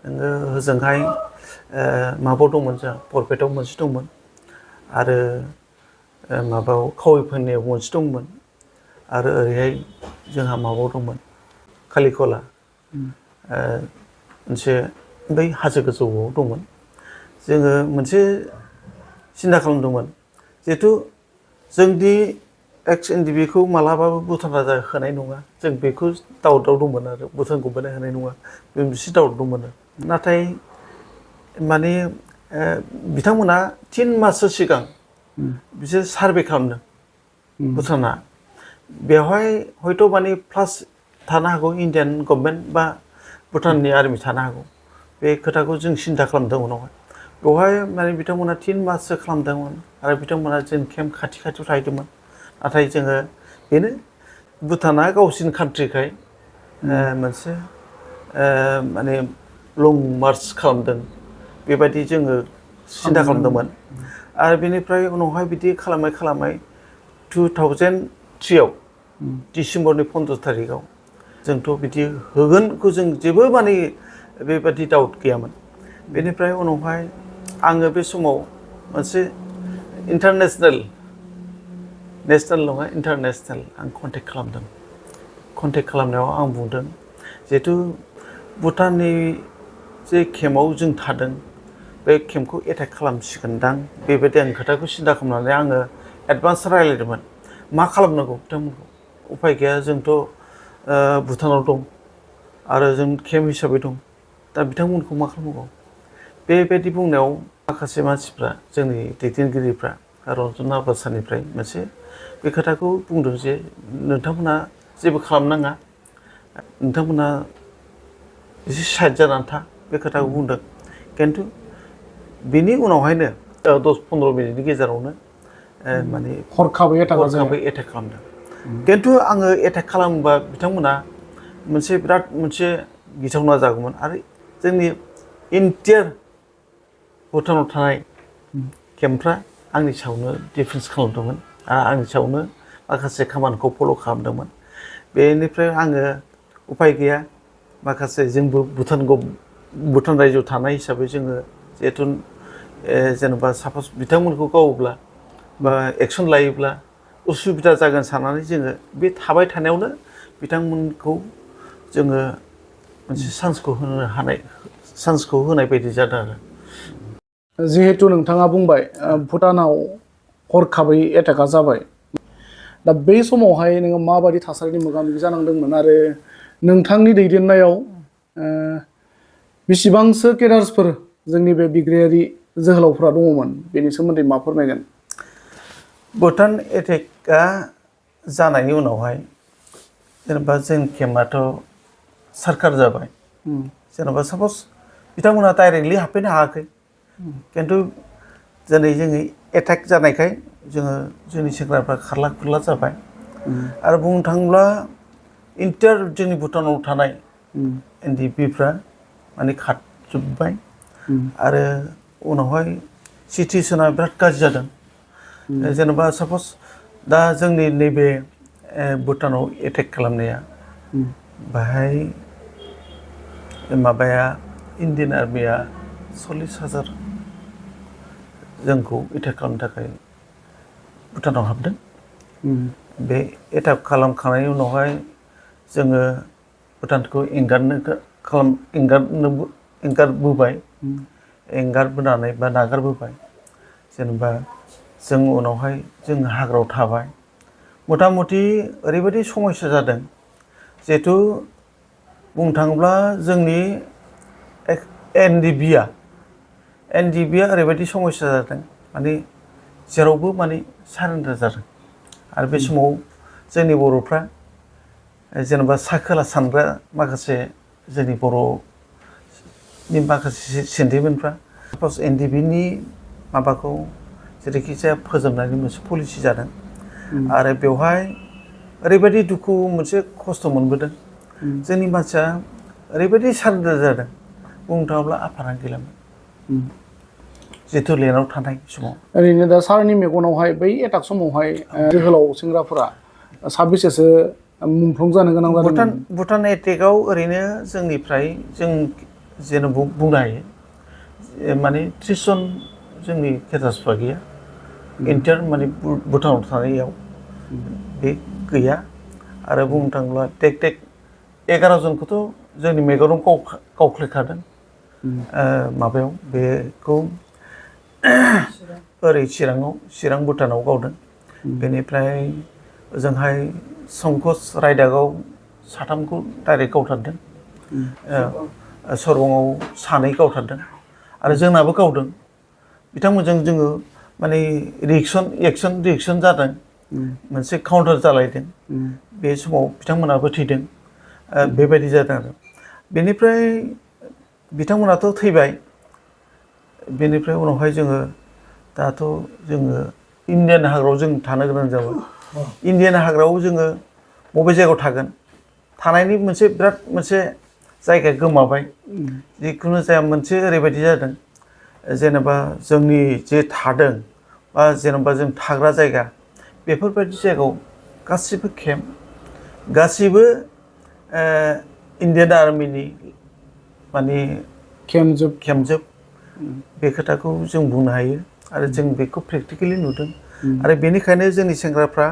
नोङो होजोंहाय माबायाव दंमोन जोंहा बरपेटायाव मोनसे दंमोन आरो माबायाव खावैफोरनियाव मोनसे दंमोन आरो ओरैहाय जोंहा माबायाव दंमोन कालिखला मोनसे बै हाजो गोजौआव दंमोन जोङो मोनसे सिन्था खालामदोंमोन जिहेथु जोंनि एक्स एनडिएफबिखौ मालाबाबो भुटान राजा होनाय नङा जों बेखौ दाउटआव दंमोन आरो भुटान गभर्नमेन्टआ होनाय नङा बे मोनसे दाउट दंमोन नाथाय माने बिथांमोना 3 माससो सिगां बिसोर सार्भे खालामदों भुटाना बेवहाय हयथ' माने प्लास थानो हागौ इन्डियान गभर्नमेन्ट बा भुटाननि आर्मि थानो हागौ बे खोथाखौ जों सिन्था खालामदों उनावहाय बेवहाय माने बिथांमोना 3 माससो खालामदोंमोन आरो बिथांमोना जों केम्प खाथि खाथियाव थाहैदोंमोन नाथाय जोङो बेनो भुटाना गावसिनि कान्ट्रिखाय मोनसे माने लं मार्च खालामदों बेबायदि जोङो सिन्था खालामदोंमोन आरो बेनिफ्राय उनावहाय बिदि खालामै 2003आव डिसेम्बरनि 15 थारिखआव जोंथ' बिदि होगोनखौ जों जेबो माने बेबादि डाउट गैयामोन बेनिफ्राय उनावहाय आङो बे समाव मोनसे नेसनेल नङा इन्टारनेसनेल आं कन्टेक्ट खालामदों कन्टेक्ट खालामनायाव आं बुंदों जिहेथु भुटाननि जे केम्पआव जों थादों बे केम्पखौ एटेक खालामसिगोनदां बेबायदि आं खोथाखौ सिन्था खालामनानै आङो एडभान्स रायज्लायदोंमोन मा खालामनांगौ बिथांमोनखौ उफाय गैया जोंथ' भुटानाव दं आरो जों केम्प हिसाबै दं दा बिथांमोनखौ मा खालामनांगौ बेबायदि बुंनायाव माखासे मानसिफ्रा जोंनि दैदेनगिरिफ्रा रन्जना बासानिफ्राय मोनसे बे खोथाखौ बुंदों जे नोंथांमोना जेबो खालामनाङा नोंथांमोना एसे साइड जानानै था बे खोथाखौ बुंदों खिन्थु बिनि उनावहायनो 10-15 मिनिटनि गेजेरावनो माने हरखाबै एटेक खालामदों खिन्थु आङो एटेक खालामोबा बिथांमोना बिराद मोनसे गिथावना जागौमोन आरो जोंनि इन्टियार भुटानाव थानाय केम्पफ्रा आंनि सायावनो डिफेन्स खालामदोंमोन आरो आंनि सायावनो माखासे खामानिखौ फल' खालामदोंमोन बेनिफ्राय आङो उफाय गैया माखासे जोंबो भुटान रायजोआव थानाय हिसाबै जोङो जिहेथु जेनेबा सापस बिथांमोनखौ गावोब्ला बा एक्सन लायोब्ला उसुबिदा जागोन साननानै जोङो बे थाबाय थानायावनो बिथांमोनखौ जोङो मोनसे चान्सखौ होनाय बायदि जादों आरो जिहेतु नोंथाङा बुंबाय भुटानाव हरखाबै एटाकआ जाबाय दा बै समावहाय नोङो माबायदि थासारिनि मोगा मोगि जानांदोंमोन आरो नोंथांनि दैदेननायाव बेसेबांसो केडार्सफोर जोंनि बे बिग्रायारि जोहोलावफोरा दङमोन बेनि सोमोन्दै मा फोरमायगोन भुटान एटेकआ जानायनि उनावहाय जेनेबा जों केम्पआथ' सारखार जाबाय जेनेबा सापस बिथांमोना डाइरेक्टलि हाबफैनो हायाखै खिन्थु दिनै जोङो एटेक जानायखाय जोंनि सेंग्राफ्रा खारला खुरला जाबाय आरो बुंनो थाङोब्ला जोंनि भुटानाव थानाय एनडिएफबिफ्रा माने खारजोब्बाय आरो उनावहाय सिटुवेसना बिराद गाज्रि जादों जेनेबा सापस दा जोंनि नैबे भुटानाव एटेक खालामनाया बाहाय माबाया इन्डियान आर्मिया 40,000 जोंखौ एटेक खालामनो थाखाय भुटानाव हाबदों बे एटेक खालामखांनायनि उनावहाय जोङो भुटानखौ एंगारबोनानै बा नागारबोबाय जेनेबा जों उनावहाय जों हाग्रायाव थाबाय मथा मथि ओरैबायदि समस्या जादों जिहेथु बुंनो थाङोब्ला जोंनि एनडिएफबिआ ओरैबायदि समस्या जादों माने जेरावबो माने सारेन्डार जादों आरो बे समाव जोंनि बर'फ्रा जेनेबा सा खोला सानग्रा माखासे जोंनि बर'नि माखासे सेन्टिमेन्टफ्रा सापस एनडिएफबिनि माबाखौ जेरैखि जाया फोजोबनायनि मोनसे पलिसि जादों आरो बेवहाय ओरैबायदि दुखु मोनसे खस्थ' मोनबोदों जोंनि मानसिया ओरैबायदि सारेन्डार जादों बुंनो थाङोब्ला आफारानो गैलामोन जितु लेन्डआव थानाय समाव ओरैनो दा सारनि मेगनावहाय बै एटाक समावहाय जोहोलाव सेंग्राफोरा साबेसेसो मुंख्लं जानो गोनां जादोंमोन भुटान एटेकआव ओरैनो जोंनिफ्राय जों जेन' बुंनो हायो माने 30 जन जोंनि केडार्सफ्रा गैया माने भुटानाव थानायाव बे गैया आरो बुंनो थाङोब्ला टेक 11 जनखौथ' जोंनि मेगनाव गावख्लायखादों माबायाव बेखौ ओरै चिरां भुटानाव गावदों बेनिफ्राय ओजोंहाय संकस रायदागाव 3खौ डाइरेक्ट गावथारदों सरबंआव 2 गावथारदों आरो जोंनाबो गावदों बिथांमोनजों जोङो माने रिएक्सन जादों मोनसे काउन्टार जालायदों बे समाव बिथांमोनाबो थैदों बेबायदि जादों आरो बेनिफ्राय बिथांमोनाथ' थैबाय बेनिफ्राय उनावहाय दाथ' जोङो इण्डियान हाग्रायाव जों थानो गोनां जाबाय इण्डियान हाग्रायाव जोङो बबे जायगायाव थागोन थानायनि बिराद मोनसे जायगा गोमाबाय जिखुनु जाया मोनसे ओरैबायदि जादों जेनेबा जोंनि जे थादों बा जेनेबा जों थाग्रा जायगा बेफोरबायदि जायगायाव गासिबो केम्प गासिबो इण्डियान आर्मिनि माने केम्पजोब बे खोथाखौ जों बुंनो हायो आरो जों बेखौ प्रेक्टिकेलि नुदों आरो बेनिखायनो जोंनि सेंग्राफ्रा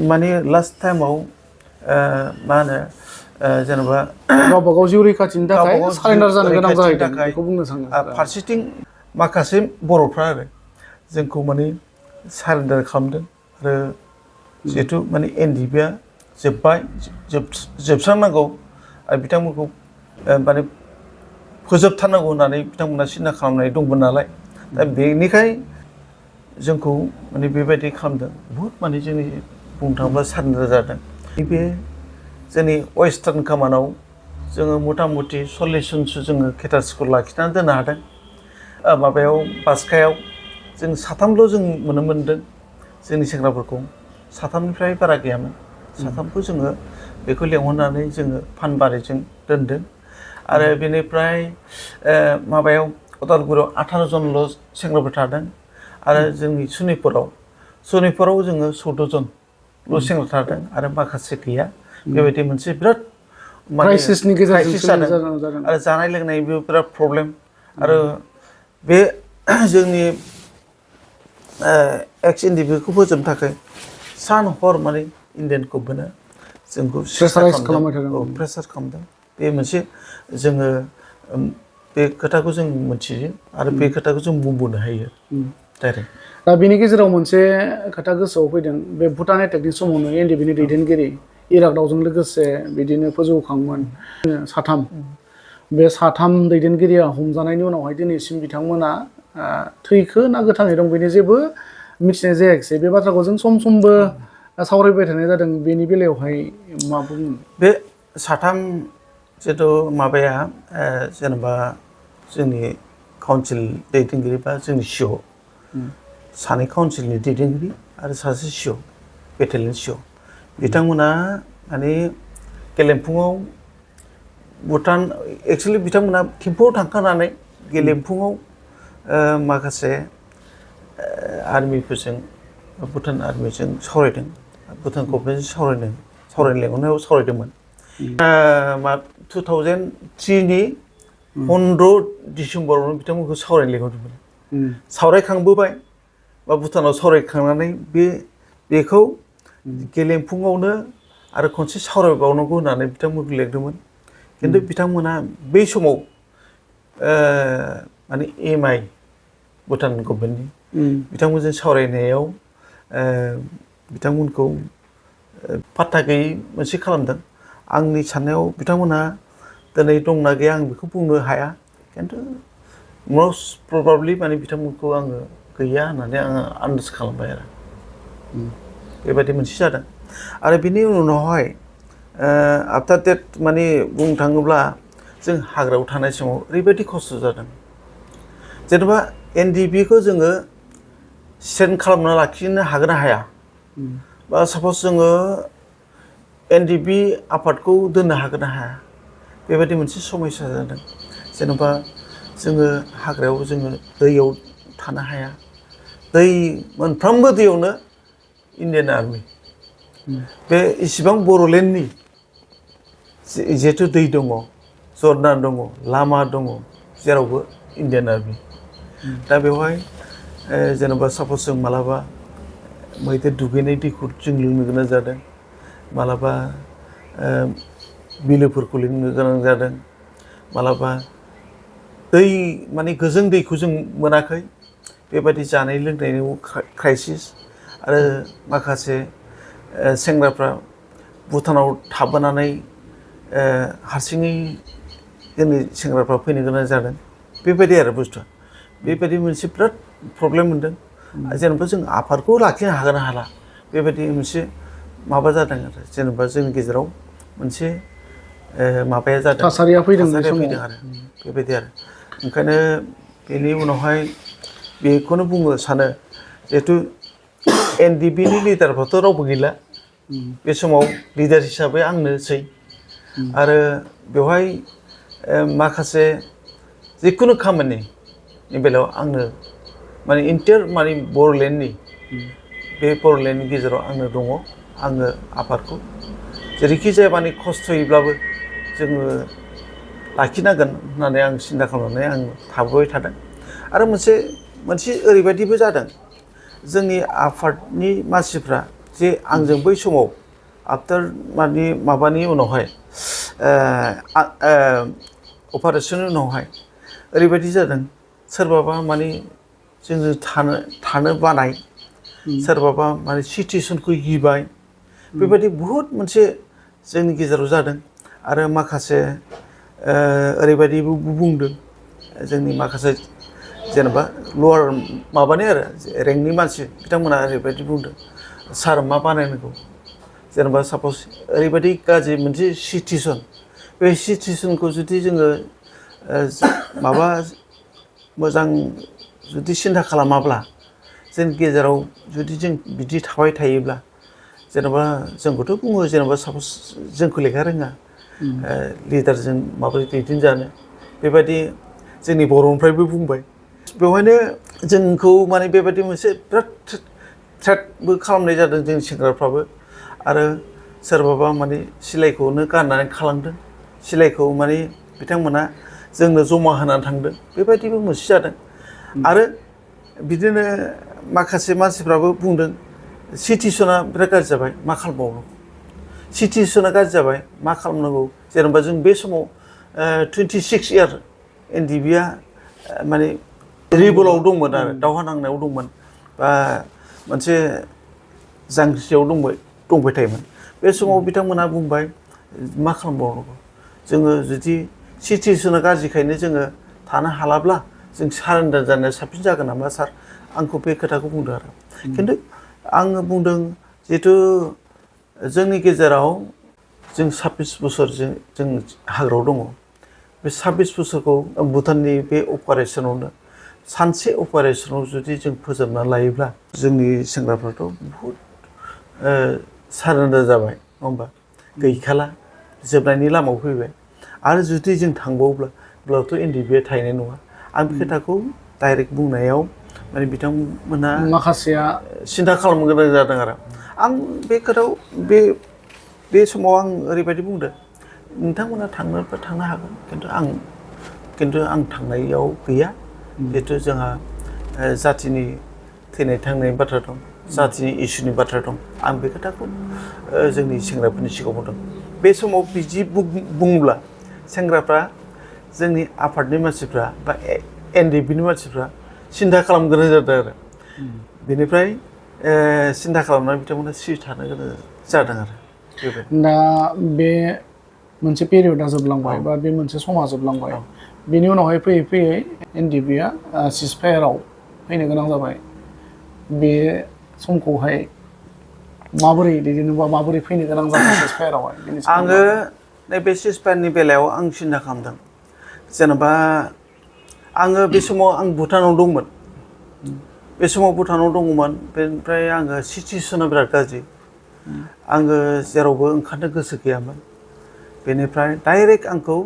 माने लास्ट टाइमाव मा होनो जेनेबा गावबा गाव जिउ रैखाथिनि थाखाय सारेन्डार जानो गोनां जाहैदों बेखौ बुंनो सानो फारसेथिं माखासे बर'फ्रा आरो जोंखौ माने सारेन्डार खालामदों आरो जिहेथु माने एनडिएफबिआ जोबस्रांनांगौ आरो बिथांमोनखौ माने फोजोबथारनांगौ होननानै बिथांमोना सिन्था खालामनाय दंमोन नालाय दा बेनिखाय जोंखौ माने बेबायदि खालामदों बुहुत माने जोंनि बुंनो थाङोब्ला सारेन्डार जादों बे जोंनि वेस्टार्न कमान्डआव जोङो मथा मथि 40 जनसो जोङो केडार्सखौ लाखिनानै दोननो हादों माबायाव बासखायाव जों 3ल' जों नुनो मोन्दों जोंनि सेंग्राफोरखौ 3निफ्राय बारा गैयामोन 3खौ जोङो बेखौ लेंहरनानै जोङो फानबारिजों दोनदों आरो बेनिफ्राय माबायाव उदालगुरियाव 18 जनल' सेंग्राफोर थादों आरो जोंनि सनितपुराव जोङो 14 जनल' सेंग्रा थादों आरो माखासे गैया बेबायदि मोनसे बिराद क्राइसिसनि गेजेरजों जादों आरो जानाय लोंनायनिबो बिराद प्रब्लेम आरो बे जोंनि एक्स एनडिबिखौ फोजोबनो थाखाय सान हर माने इण्डियान गभर्नमेन्टआ जोंखौ प्रेसाराइज खालामबाय थादों। प्रेसार खालामदों। बे मोनसे जोङो बे खोथाखौ जों मोनथियो आरो बे खोथाखौ जों बुंबोनो हायो डाइरेक्ट। दा बेनि गेजेराव मोनसे खोथा गोसोआव फैदों, बे भुटान एटेकनि समावनो एनडिबिनि दैदेनगिरि इरागदावजों लोगोसे बिदिनो फोजौखांमोन साथाम। बे साथाम दैदेनगिरिया हमजानायनि उनावहाय दिनैसिम बिथांमोना थैखो ना गोथाङै दं बेनि जेबो मिथिनाय जायाखिसै। बे बाथ्राखौ जों सम समबो सावरायबाय थानाय जादों। बेनि बेलायावहाय मा बुङो? बे साथाम जिथु माबाया जेनेबा जोंनि काउन्सिल दैदेनगिरि बा जोंनि सिअ सानै काउन्सिलनि दैदेनगिरि आरो सासे सिअ बेटेलियन सिअ बिथांमोना माने गेलेमफुङाव भुटान एक्सुवेलि बिथांमोना थिम्फुआव थांखानानै गेलेमफुङाव माखासे आर्मिफोरजों भुटान आर्मिजों सावरायदों, भुटान गभर्नमेन्टजों सावरायनो लेंहरनायाव सावरायदोंमोन। 2003नि 15 डिसेम्बरावनो बिथांमोनखौ सावरायनो लेंहरदोंमोन। सावरायखांबोबाय बा भुटानाव सावरायखांनानै बेखौ गेलेमफुङावनो आरो खनसे सावरायबावनांगौ होननानै बिथांमोनखौ लिरदोंमोन। खिन्थु बिथांमोना बै समाव माने एमआइ भुटान गभर्नमेन्टनि बिथांमोनजों सावरायनायाव बिथांमोनखौ पात्ता गैयै मोनसे खालामदों। आंनि साननायाव बिथांमोनहा दिनै दंना गैया आं बेखौ बुंनो हाया, खिन्थु मस्ट प्रबाबलि माने बिथांमोनखौ आङो गैया होननानै आङो आन्दाज खालामबाय आरो बेबायदि मोनसे जादों। आरो बिनि उनावहाय आफ्टार डेट माने बुंनो थाङोब्ला जों हाग्रायाव थानाय समाव ओरैबायदि खस्थ' जादों। जेनेबा एनडिबिखौ जोङो सेन्ड खालामना लाखिनो हागोन ना हाया, बा साप'ज जोङो एनडिबि आफादखौ दोननो हागोन ना हाया, बेबायदि मोनसे समस्या जादों। जेनेबा जोङो हाग्रायाव जोङो दैयाव थानो हाया, दै मोनफ्रोमबो दैयावनो इण्डियान आर्मि। बे इसिबां बर'लेण्डनि जिहेथु दै दङ, जरना दङ, लामा दङ, जेरावबो इण्डियान आर्मि। दा बेवहाय जेनेबा साप'ज जों मालाबा मैदेर दुगैनाय दैखौ जों लोंनो गोनां जादों, मालाबा बिलोफोरखौ लोंनो गोनां जादों, मालाबा दै माने गोजों दैखौ जों मोनाखै, बेबायदि जानाय लोंनायनि क्राइसिस। आरो माखासे सेंग्राफ्रा भुटानाव थाबोनानै हारसिङै जोंनि सेंग्राफ्रा फैनो गोनां जादों, बेबायदि आरो बुस्थुआ। बेबायदि मोनसे बिराद प्रब्लेम मोनदों। जेनेबा जों आफादखौ लाखिनो हागोन ना हाला, बेबायदि मोनसे माबा जादों आरो जेनेबा जोंनि गेजेराव मोनसे माबाया जादों, थासारिया फैदों आरो बेबायदि आरो ओंखायनो बेनि उनावहाय बेखौनो बुंनो सानो, जिहेथु एनडिबिनि लिडारफ्राथ' रावबो गैला बे समाव, लिडार हिसाबै आंनोसै। आरो बेवहाय माखासे जिखुनु खामानिनि बेलायाव आंनो माने इन्टायर माने बर'लेण्डनि बे बर'लेण्डनि गेजेराव आंनो दङ। आङो आफादखौ जेरैखि जाया माने खस्थ'यैब्लाबो जोङो लाखिनांगोन होननानै आं सिन्था खालामनानै आं थाबोबाय थादों। आरो मोनसे ओरैबायदिबो जादों, जोंनि आफादनि मानसिफ्रा जे आंजों बै समाव आफ्टार माने माबानि उनावहाय अपारेशननि उनावहाय ओरैबायदि जादों, सोरबाबा माने जोङो थानो बानाय, सोरबाबा माने सिटुवेसनखौ गिबाय, बेबायदि बुहुत मोनसे जोंनि गेजेराव जादों। आरो माखासे ओरैबायदिबो बुंदों, जोंनि माखासे जेनेबा लवार माबानि आरो रेंकनि मानसि बिथांमोना ओरैबायदि बुंदों, सार मा बानायनांगौ, जेनेबा साप'ज ओरैबायदि गाज्रि मोनसे सिटुवेसन, बे सिटुवेसनखौ जुदि जोङो माबा मोजां जुदि सिन्था खालामाब्ला, जोंनि गेजेराव जुदि जों बिदि थाबाय थायोब्ला, जेनेबा जोंखौथ' बुङो जेनेबा साप'ज जोंखौ लेखा रोङा, लिडारजों माबोरै दैदेनजानो, बेबायदि जोंनि बर'निफ्रायबो बुंबाय। बेवहायनो जोंखौ माने बेबायदि मोनसे बिराद थ्रेटबो खालामनाय जादों जोंनि सेंग्राफ्राबो। आरो सोरबाबा माने सिलाइखौनो गारनानै खालामदों, सिलाइखौ माने बिथांमोना जोंनो जमा होनानै थांदों बेबायदिबो मोनसे जादों आरो बिदिनो माखासे मानसिफ्राबो बुंदों सिटुएसना बिराद गाज्रि जाबाय मा खालामबावनो सिटुएसना गाज्रि जाबाय मा खालामनांगौ जेनेबा जों बे समाव 26 इयार एनडिबिआ माने रिबलाव दंमोन आरो दावहा नांनायाव दंमोन बा मोनसे जांख्रियाव दंबाय थायोमोन बे समाव बिथांमोना बुंबाय मा खालामबावनांगौ जोङो जुदि सिटुएसना गाज्रिखायनो जोङो थानो हालाब्ला जों सारेन्डार जानाया साबसिन जागोन नामा सार आंखौ बे खोथाखौ बुंदों आरो खिन्थु आङो बुंदों जिहेथु जोंनि गेजेराव जों 26 बोसोर जों हाग्रायाव दङ बे 26 बोसोरखौ भुटाननि बे अपारेसनावनो सानसे अपारेसनाव जुदि जों फोजोबना लायोब्ला जोंनि सेंग्राफ्राथ' बहुद सारेन्डार जाबाय नङा होमबा गैखाला जोबनायनि लामायाव फैबाय आरो जुदि जों थांबावोब्लाथ' एनडिबिआ थाहैनाय नङा आं बे खोथाखौ डाइरेक्ट बुंनायाव माने बिथांमोना माखासेया सिन्था खालामनो गोनां जादों आरो आं बे खोथायाव बे समाव आं ओरैबायदि बुंदों नोंथांमोना थांनोबा थांनो हागोन खिन्थु आं थांनायाव गैया जिहेथु जोंहा जाथिनि थैनाय थांनायनि बाथ्रा दं जाथिनि इसुनि बाथ्रा दं आं बे खोथाखौ जोंनि सेंग्राफोरनि सिगाङाव बुंदों बे समाव बिदि बुङोब्ला सेंग्राफ्रा जोंनि आफादनि मानसिफ्रा बा एनडिबिनि मानसिफ्रा सिन्था खालामनो गोनां जादों आरो बेनिफ्राय सिन्था खालामनानै बिथांमोना सिरि थानो गोनां जादों आरो दा बे मोनसे पिरियडा जोबलांबाय बा बे मोनसे समा जोबलांबाय बेनि उनावहाय फैयै फैयै एनडिबिआ सिजफायाराव फैनो गोनां जाबाय बे समखौहाय माबोरै दैदेननोबा माबोरै फैनो गोनां जाबाय सिजफायारावहाय आङो नैबे सिजफायारनि बेलायाव आं सिन्था खालामदों जेनेबा आङो बे समाव आं भुटानाव दंमोन बे समाव भुटानाव दङमोन बेनिफ्राय आङो सिटुएसना बिराद गाज्रि आङो जेरावबो ओंखारनो गोसो गैयामोन बेनिफ्राय डाइरेक्ट आंखौ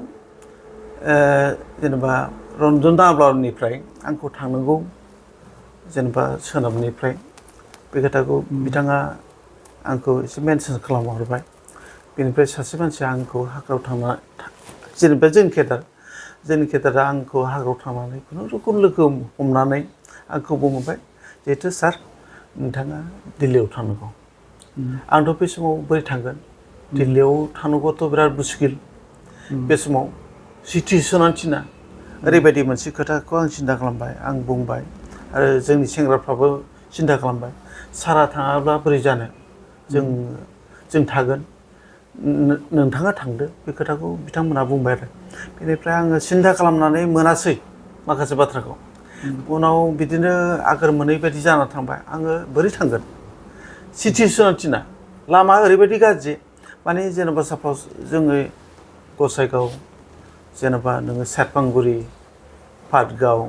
जेनेबा रन्जन दाब्लानिफ्राय आंखौ थांनांगौ जेनेबा सोनाबनिफ्राय बे खोथाखौ बिथाङा आंखौ एसे मेनसन खालामहरबाय बेनिफ्राय सासे मानसिया आंखौ हाग्रायाव थांना जेनेबा जोंनि केदारा आंखौ हाग्रायाव थांनानै खुनुरुखुम लोगो हमनानै आंखौ बुंबाय जिहेथु सार नोंथाङा दिल्लीयाव थांनांगौ आंथ' बे समाव बोरै थांगोन दिल्लीयाव थांनांगौआथ' बिराद मुस्किल बे समाव सिटुएसनानो थिना ओरैबायदि मोनसे खोथाखौ आं सिन्था खालामबाय आं बुंबाय आरो जोंनि सेंग्राफ्राबो सिन्था खालामबाय सारा थाङाब्ला बोरै जानो जों थागोन नोंथाङा थांदो बे खोथाखौ बिथांमोनहा बुंबाय आरो बेनिफ्राय आङो सिन्था खालामनानै मोनासै माखासे बाथ्राखौ उनाव बिदिनो आगोर मोनै बायदि जाना थांबाय आङो बोरै थांगोन सिटुएसना थिना लामा ओरैबायदि गाज्रि माने जेनेबा सापज जोङो गसाइगाव जेनेबा नोङो सेरफांगुरि पाटगाव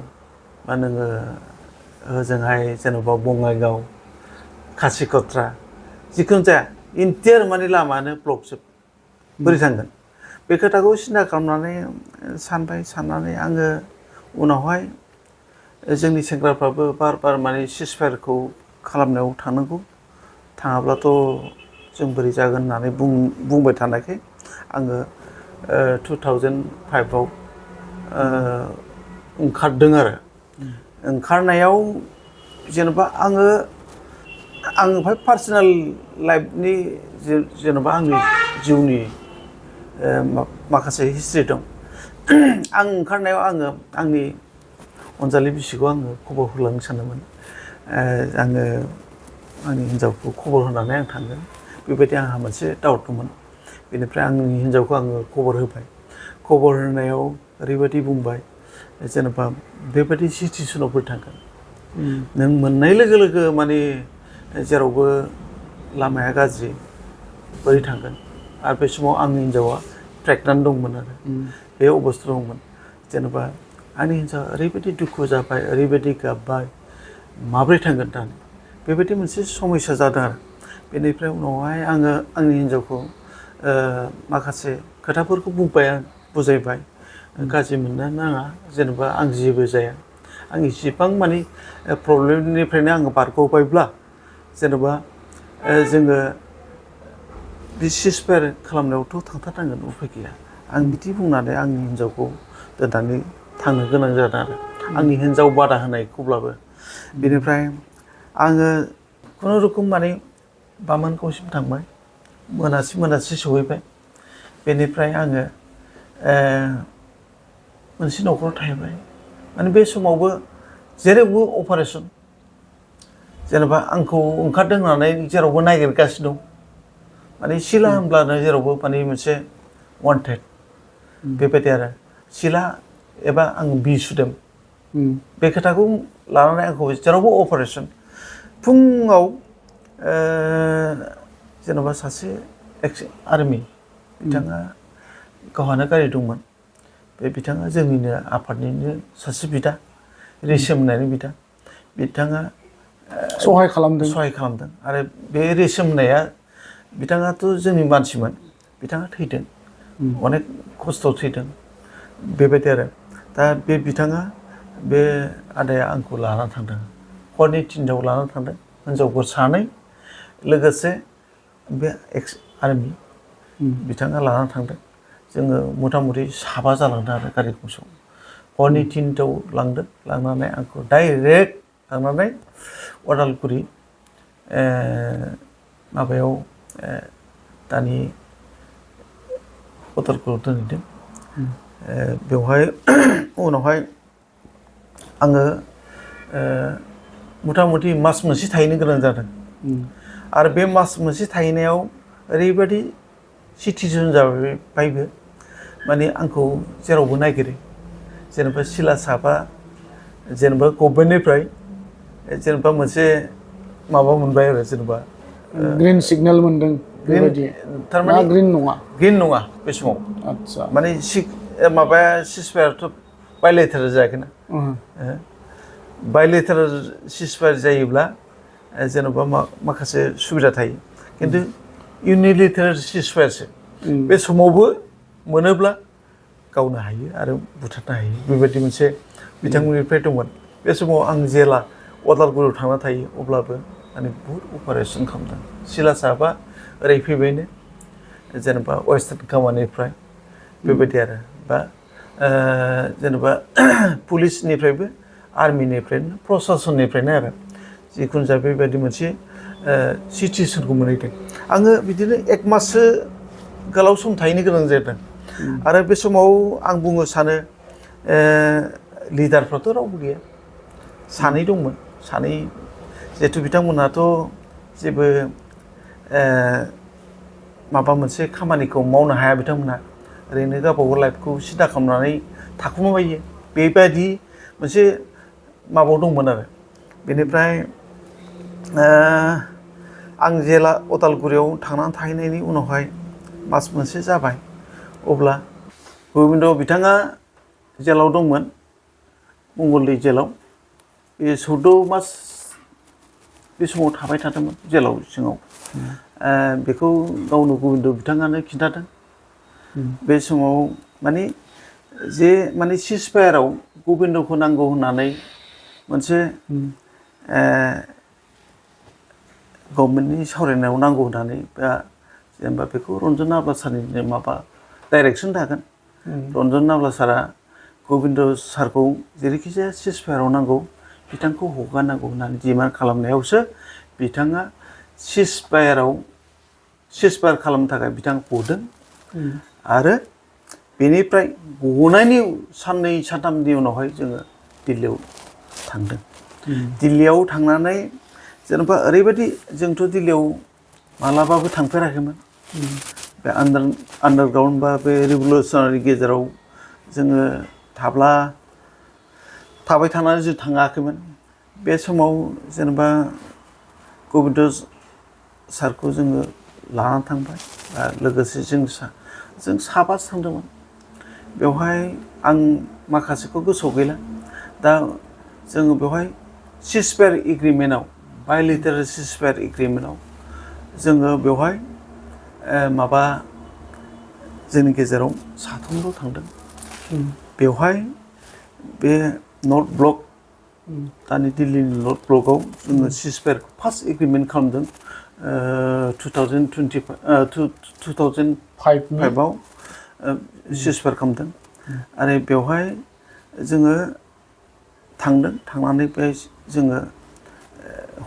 बा नोङो ओजोंहाय जेनेबा बङाइगाव खासिकत्रा जिखुनु जाया इन्टियार माने लामायानो ब्लकजोब बोरै थांगोन बे खोथाखौ सिन्था खालामनानै साननानै आङो उनावहाय जोंनि सेंग्राफ्राबो बार माने सिजफायारखौ खालामनायाव थांनांगौ थाङाब्लाथ' जों बोरै जागोन होननानै बुंबाय थानायखाय आङो 2005आव ओंखारदों आरो ओंखारनायाव जेनेबा आङो पार्सनेल लाइफनि जेनेबा आंनि जिउनि माखासे हिस्ट्रि दं आं ओंखारनायाव आङो आंनि अनजालि बिसिखौ आङो खबर होलांनो सानदोंमोन आङो आंनि हिन्जावखौ खबर होनानै आं थांगोन बेबायदि आंहा मोनसे डाउट दंमोन बेनिफ्राय आंनि हिन्जावखौ आङो खबर होबाय खबर होनायाव ओरैबायदि बुंबाय जेनेबा बेबायदि सिटुएसनाव बोरै थांगोन नों मोननाय लोगो लोगो माने जेरावबो लामाया गाज्रि बोरै थांगोन आरो बे समाव आंनि हिन्जावा प्रेगनेन्ट दंमोन आरो बे अबस्था दंमोन जेनेबा आंनि हिन्जावा ओरैबायदि दुखु जाबाय ओरैबायदि गाबबाय माब्रै थांगोन दानो बेबायदि मोनसे समस्या जादों आरो बेनिफ्राय उनावहाय आङो आंनि हिन्जावखौ माखासे खोथाफोरखौ बुंबाय आं बुजायबाय गाज्रि मोननो नाङा जेनेबा आं जेबो जाया आं इसिबां माने प्रब्लेमनिफ्रायनो आङो बारग'बायब्ला जेनेबा जोङो बे सिजफायार खालामनायावथ' थांथारनांगोन उफाय गैया आं बिदि बुंनानै आंनि हिन्जावखौ दोननानै थांनो गोनां जादों आरो आंनि हिन्जाव बादा होनायखौब्लाबो बेनिफ्राय आङो खुनुरुखुम माने बामोनगावसिम थांबाय मोनासि सहैबाय बेनिफ्राय आङो मोनसे न'खराव थाहैबाय माने बे समावबो जेरावबो अपारेसन जेनेबा आंखौ ओंखारदों होननानै जेरावबो नागिरगासिनो दं माने सिला होनब्लानो जेरावबो माने मोनसे वान्टेड बेबायदि आरो सिला एबा आं बि सुदों बे खोथाखौ लानानै आंखौ जेरावबो अपारेसन फुङाव जेन'बा सासे एक्स आर्मि बिथाङा गावहानो गारि दंमोन बे बिथाङा जोंनिनो आफादनिनो सासे बिदा रेशम होननायनि बिदा बिथाङा सहाय खालामदों आरो बे रेशम होननाया बिथाङाथ' जोंनि मानसिमोन बिथाङा थैदों अनेक खस्थ' थैदों बेबायदि आरो दा बे बिथाङा बे आदाया आंखौ लानानै थांदों हरनि 3टायाव लानानै थांदों हिनजावफोर 2 लोगोसे बे एक्स आर्मि बिथाङा लानानै थांदों जोङो मथा मथि 7 जालांदों आरो गारि गंसेयाव हरनि 3टायाव लांदों लांनानै आंखौ डाइरेक्ट थांनानै उदालगुरि माबायाव दानि उदालगुरियाव दोनहैदों बेवहाय उनावहाय आङो मथा मथि मास मोनसे थाहैनो गोनां जादों आरो बे मास मोनसे थाहैनायाव ओरैबायदि सिटुएसन जाबायबो माने आंखौ जेरावबो नागिरो जेनेबा सिला साबा जेनेबा गभर्नमेन्टनिफ्राय जेनेबा मोनसे माबा मोनबाय आरो जेनेबा ग्रिन सिगनेल मोनदों बेबायदि थारमाने ग्रिन नङा बे समाव आतसा माने माबाया सिसफायारथ' बायलेटारेल जायाखैना बायलेटारेल सिसफायार जायोब्ला जेन'बा माखासे सुबिदा थायो खिन्थु इउनिलेटारेल सिसफायारसो बे समावबो मोनोब्ला गावनो हायो आरो बुथारनो हायो बेबायदि मोनसे बिथांमोननिफ्राय दंमोन बे समाव आं जेला उदालगुरियाव थांना थायो अब्लाबो माने बहुद अपारेसन खालामदों सिला साबा ओरै फैबायनो जेनेबा वेस्टार्न कामानिफ्राय बेबायदि आरो बा जेनेबा पुलिसनिफ्रायबो आर्मिनिफ्रायनो प्रशासननिफ्रायनो आरो जिखुनु जाया बेबायदि मोनसे सिटुएसनखौ मोनहैदों आङो बिदिनो 1 माससो गोलाव सम थाहैनो गोनां जादों आरो बे समाव आं बुंनो सानो लिडारफ्राथ' रावबो गैया 2 दंमोन 2 जिहेथु बिथांमोनहाथ' जेबो माबा मोनसे खामानिखौ मावनो हाया बिथांमोनहा ओरैनो गावबागाव लाइफखौ सिदा खालामनानै थाखुमाबायो बेबायदि मोनसे माबायाव दंमोन आरो बेनिफ्राय आं जेला उदालगुरियाव थांनानै थाहैनायनि उनावहाय मास मोनसे जाबाय अब्ला गबिन्द बिथाङा जेलाव दंमोन मंगलदै जेलाव बे 14 मास बे समाव थाबाय थादोंमोन जेलाव सिङाव बेखौ गावनो गबिन्द बिथाङानो खिन्थादों बे समाव माने जे माने सिसफायाराव गबिन्दखौ नांगौ होननानै मोनसे गभर्नमेन्टनि सावरायनायाव नांगौ होननानै बा जेनेबा बेखौ रन्जन नाब्ला सारनि माबा डाइरेक्सन थागोन रन्जन नाब्ला सारा गबिन्द सारखौ जेरैखि जाया सिसफायाराव नांगौ बिथांखौ हगारनांगौ होननानै डिमान्ड खालामनायावसो बिथाङा सिसफायार खालामनो थाखाय बिथाङा गदों आरो बेनिफ्राय गनायनि 2 3 उनावहाय जोङो दिल्लीयाव थांदों दिल्लीयाव थांनानै जेनेबा ओरैबायदि जोंथ' दिल्लीयाव मालाबाबो थांफेराखैमोन बे आन्डारग्राउन्ड बा बे रिभलिउसनारि गेजेराव जोङो थाबाय थानानै जों थाङाखैमोन बे समाव जेनेबा गबिन्द सारखौ जोङो लानानै थांबाय लोगोसे जों 7 थांदोंमोन बेवहाय आं माखासेखौ गोसोआव गैला दा जोङो बेवहाय सिसफायार एग्रिमेन्टआव बायलेटारेल सिसफायार एग्रिमेन्टआव जोङो बेवहाय माबा जोंनि गेजेराव 3ल' थांदों बेवहाय बे नर्थ ब्लक दानि दिल्लीनि नर्थ ब्लकआव जोङो सिसफायारखौ फार्स्ट एग्रिमेन्ट खालामदों 2005आव सिसफायार खालामदों आरो बेवहाय जोङो थांदों थांनानै बे जोङो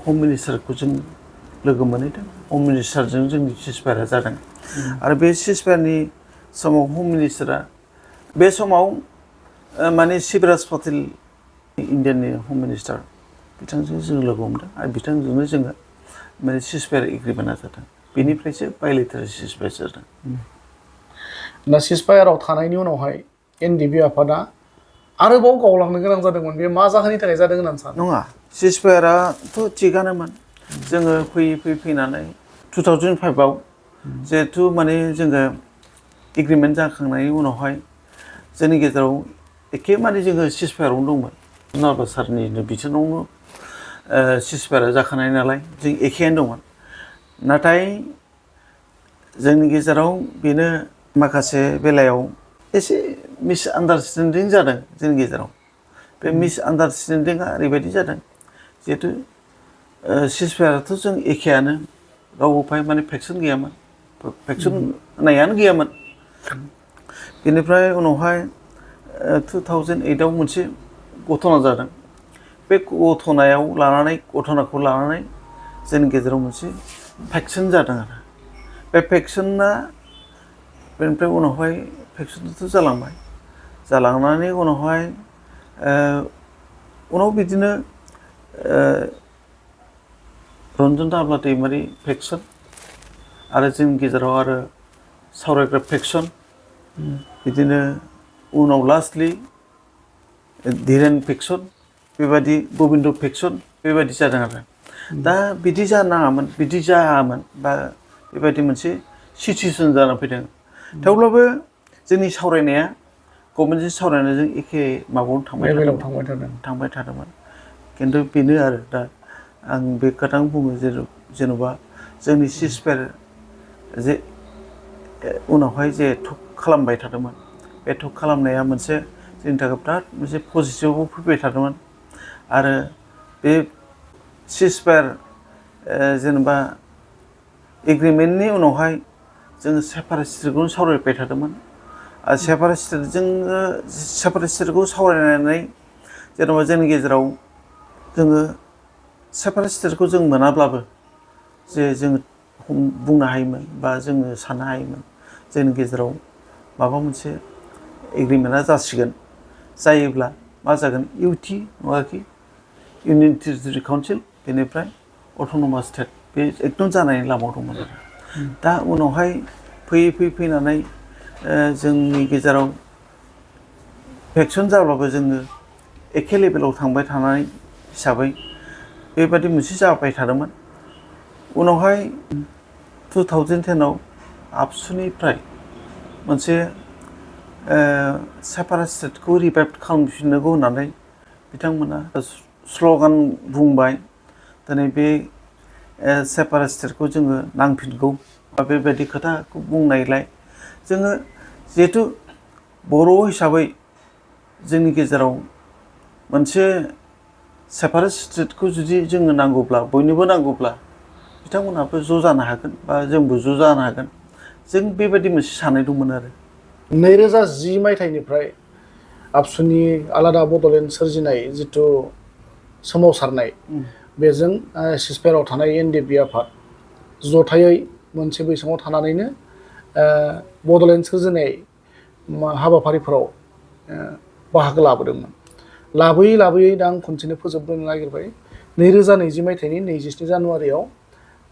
हम मिनिस्टारखौ जों लोगो मोनहैदों हम मिनिस्टारजों जोंनि सिजफायारा जादों आरो बे सिजफायारनि समाव हम मिनिस्टारा बे समाव माने शिबराज पाटिल इन्डियानि हम मिनिस्टार बिथांजों जों लोगो हमदों आरो बिथांजोंनो जोङो माने सिजफायार एग्रिमेन्टआ जादों बेनिफ्रायसो बायलेटारेल सिजफायार जादों दा सिजफायाराव थानायनि उनावहाय एनडिबि आफादा आरोबाव गावलांनो गोनां जादोंमोन बे मा जाहोननि थाखाय जादों होननानै सानो नङा सिजफायाराथ' थिगानोमोन जोङो फैनानै 2005आव जिहेथु माने जोङो एग्रिमेन्ट जाखांनायनि उनावहाय जोंनि गेजेराव एखे माने जोङो सिजफायारावनो दंमोन नारबा सारनिनो बिथोनावनो सिजफायारा जाखानाय नालाय जों एखेयानो दंमोन नाथाय जोंनि गेजेराव बेनो माखासे बेलायाव एसे मिसआन्डारस्टेन्डिं जादों जोंनि गेजेराव बे मिसआन्डारस्टेन्डिंआ ओरैबायदि जादों जिहेथु सिजफायाराथ' जों एखेयानो रावबो फाय माने भेक्सिन गैयामोन भेक्सिन होनायानो गैयामोन बेनिफ्राय उनावहाय 2008आव मोनसे घटना जादों बे घटनाखौ लानानै जोंनि गेजेराव मोनसे भेक्सिन जादों आरो बे भेक्सिना बेनिफ्राय उनावहाय भेक्सिनथ' जालांनानै उनावहाय उनाव बिदिनो रन्जन दाब्ला दैमारि भेक्सिन आरो जोंनि गेजेराव आरो सावरायग्रा भेक्सिन बिदिनो उनाव लास्टलि धीरेन भेक्सिन बेबायदि गबिन्द भेक्सिन बेबायदि जादों आरो दा बिदि जायामोन बा बेबायदि मोनसे सिचुवेसन जानानै फैदों थेवब्लाबो जोंनि सावरायनाया गभर्नमेन्टजों सावरायनायजों एखे माबायावनो थांबाय थादोंमोन खिन्थु बेनो आरो दा आं बे खोथाखौ बुङो जेन'बा जोंनि सिजफायार जे उनावहाय जे टक खालामबाय थादोंमोन बे टक खालामनाया मोनसे जोंनि थाखाय बिराद मोनसे पजिटिभआव फैबाय थादोंमोन आरो बे सिजफायार जेनेबा एग्रिमेन्टनि उनावहाय जोङो सेपारेटिस्टखौनो सावरायबाय थादोंमोन आरो सेपारेटिस्टखौ सावरायनानै जेनेबा जोंनि गेजेराव जोङो सेपारेटिस्टखौ जों मोनाब्लाबो जे जोङो बुंनो हायोमोन बा जोङो साननो हायोमोन जोंनि गेजेराव माबा मोनसे एग्रिमेन्टआ जायोब्ला मा जागोन इउटि नङाखि इउनियन टेरिटरि काउन्सिल बेनिफ्राय अट'नमास स्टेट बे एकदम जानायनि लामायाव दंमोन आरो दा उनावहाय फैनानै जोंनि गेजेराव भेक्सिन जाब्लाबो जोङो एखे लेभेलाव थांबाय थानाय हिसाबै बेबायदि मोनसे जाबाय थादोंमोन उनावहाय 2010आव आबसुनिफ्राय मोनसे सेपारेटिस्टखौ रिभाइभ खालामफिननांगौ होननानै बिथांमोना स्ल'गान बुंबाय दिनै बे सेपारेटिस्टखौ जोङो नांफिनगौ बा बेबायदि खोथाखौ बुंनायलाय जोङो जिहेथु बर' हिसाबै जोंनि गेजेराव मोनसे सेपारेटिस्टखौ जुदि जोङो नांगौब्ला बयनोबो नांगौब्ला बिथांमोनहाबो ज' जानो हागोन बा जोंबो ज' जानो हागोन जों बेबायदि मोनसे साननाय दंमोन आरो 2010 मायथाइनिफ्राय आबसुनि आलादा बड'लेण्ड सोरजिनाय जिथु सोमावसारनाय बेजों सिजफायाराव थानाय एनडिएफबि आफाद जथायै मोनसे बैसङाव थानानैनो बड'लेण्ड सोरजिनाय हाबाफारिफोराव बाहागो लाबोदोंमोन लाबोयै दा आं खनसेनो फोजोबनो नागिरबाय 2020 मायथाइनि 27 जानुवारियाव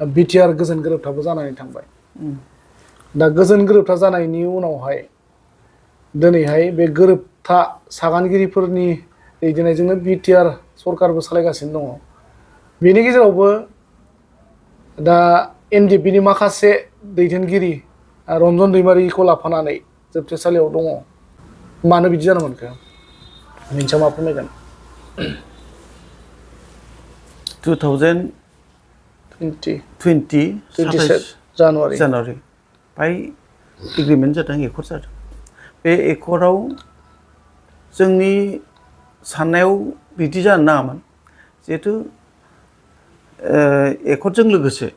बिटिआर गोजोन गोरोबथाबो जानानै थांबाय दा गोजोन गोरोबथा जानायनि उनावहाय दिनैहाय बे गोरोबथा सागानगिरिफोरनि दैदेननायजोंनो बिटिआर सरकारबो सालायगासिनो दङ बेनि गेजेरावबो दा एनडिएफबिनि माखासे दैदेनगिरि रन्जन दैमारिखौ लाफानानै जोबथेसालियाव दङ मानो बिदि जानो मोनखो नोंथाङा मा फोरमायगोन 2020 जानुवारि बाय एग्रिमेन्ट जादों एकर्ड जादों बे एकर्डआव जोंनि साननायाव बिदि जानो नाङामोन जिहेथु एकर्डजों लोगोसे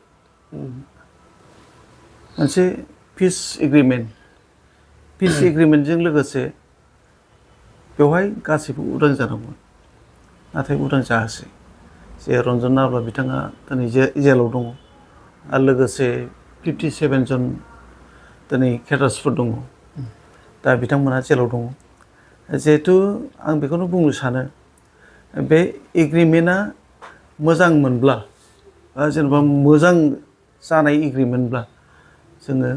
मोनसे पिस एग्रिमेन्टजों लोगोसे बेवहाय गासैबो उदां जानांगौमोन नाथाय उदां जायासै जे रन्जन नाब्ला बिथाङा दिनै जेलाव दङ आरो लोगोसे 57 जन दिनै केडार्सफोर दङ दा बिथांमोना जेलाव दङ जिहेथु आं बेखौनो बुंनो सानो बे एग्रिमेन्टआ मोजां मोनब्ला जेनेबा मोजां जानाय एग्रिमेन्टब्ला जोङो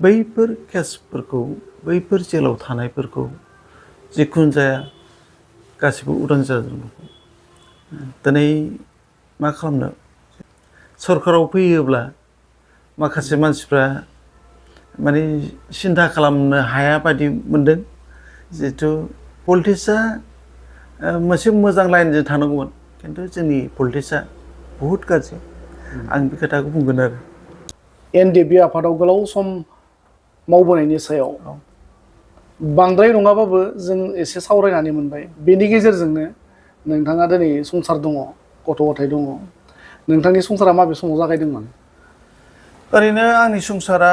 बैफोर केसफोरखौ बैफोर जेलाव थानायफोरखौ जिखुनु जाया गासिबो उदां जाजोबनांगौ दिनै मा खालामनो सरकाराव फैयोब्ला माखासे मानसिफ्रा माने सिन्था खालामनो हाया बायदि मोनदों जिहेथु पलिटिक्सआ मोनसे मोजां लाइनजों थानांगौमोन खिन्थु जोंनि पलिटिक्सआ बहुद गाज्रि आं बे खोथाखौ बुंगोन आरो एनडिएफबि आफादाव गोलाव सम मावबोनायनि सायाव बांद्राय नङाबाबो जों एसे सावरायनानै मोनबाय बेनि गेजेरजोंनो नोंथाङा दिनै संसार दङ गथ' गथाय दङ नोंथांनि संसारा माबे समाव जागायदोंमोन ओरैनो आंनि संसारा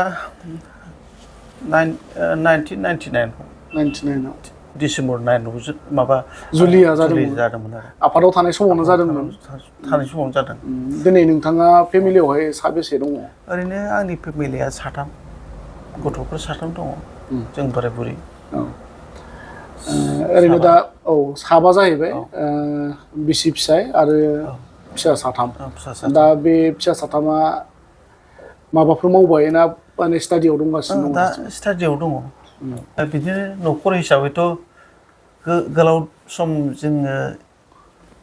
1999 डिसेम्बर 9 माबा जुलिया जादोंमोन आरो आफादाव थानाय समावनो जादोंमोन थानाय समावनो जादों दिनै नोंथाङा फेमिलियावहाय साबेसे दङ ओरैनो आंनि फेमिलिया 3 गथ'फोर 3 दङ जों बोराय बुरि ओरैनो दा साबा जाहैबाय बिसि फिसाय आरो फिसा 3 दा बे फिसा 3आ माबाफोर मावबाय ना माने स्टाडियाव दंगासिनो दं दा स्टाडियाव दङ दा बिदिनो न'खर हिसाबैथ' गोलाव सम जोङो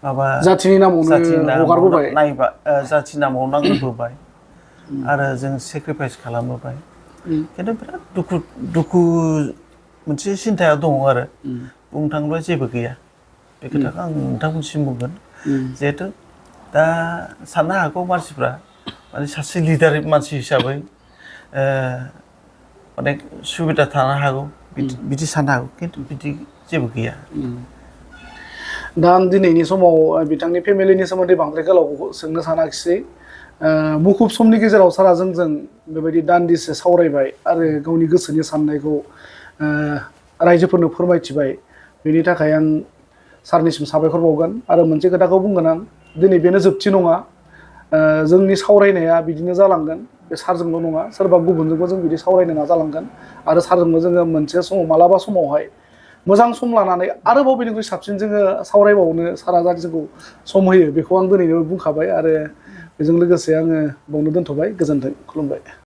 माबा जाथिनि नामावनो हगारबोबाय नायबा जाथिनि नामाव नांबोबाय आरो जों सेक्रिफाइस खालामबोबाय खिन्थु बिराद दुखु मोनसे सिन्थाया दङ आरो बुंनो थाङोब्ला जेबो गैया बे खोथाखौ आं नोंथांमोनसिम बुंगोन जिहेथु दा साननो हागौ मानसिफ्रा माने सासे लिडार मानसि हिसाबै अनेक सुबिदा थानो हागौ बिदि साननो हागौ खिन्थु बिदि जेबो गैया दा आं दिनैनि समाव बिथांनि फेमिलिनि सोमोन्दै बांद्राय गोलाव सोंनो सानाखिसै मुखुब समनि गेजेराव सारा जोंजों बेबायदि दान्दिसे सावरायबाय आरो गावनि गोसोनि साननायखौ रायजोफोरनो फोरमायथिबाय बेनि थाखाय आं सारनिसिम साबायखर बावगोन आरो मोनसे खोथाखौ बुंगोन आं दिनै बेनो जोबथि नङा जोंनि सावरायनाया बिदिनो जालांगोन बे सारजोंल' नङा सोरबा गुबुनजोंबो जों बिदि सावरायनो नाजालांगोन आरो सारजोंबो जोङो मोनसे समाव मालाबा समावहाय मोजां सम लानानै आरोबाव बेनिख्रुइ साबसिन जोङो सावरायबावनो सारा जाहाथे जोंखौ सम होयो बेखौ आं दिनैनो बुंखाबाय आरो बेजों लोगोसे आङो बावनो दोनथ'बाय गोजोन्थों खुलुमबाय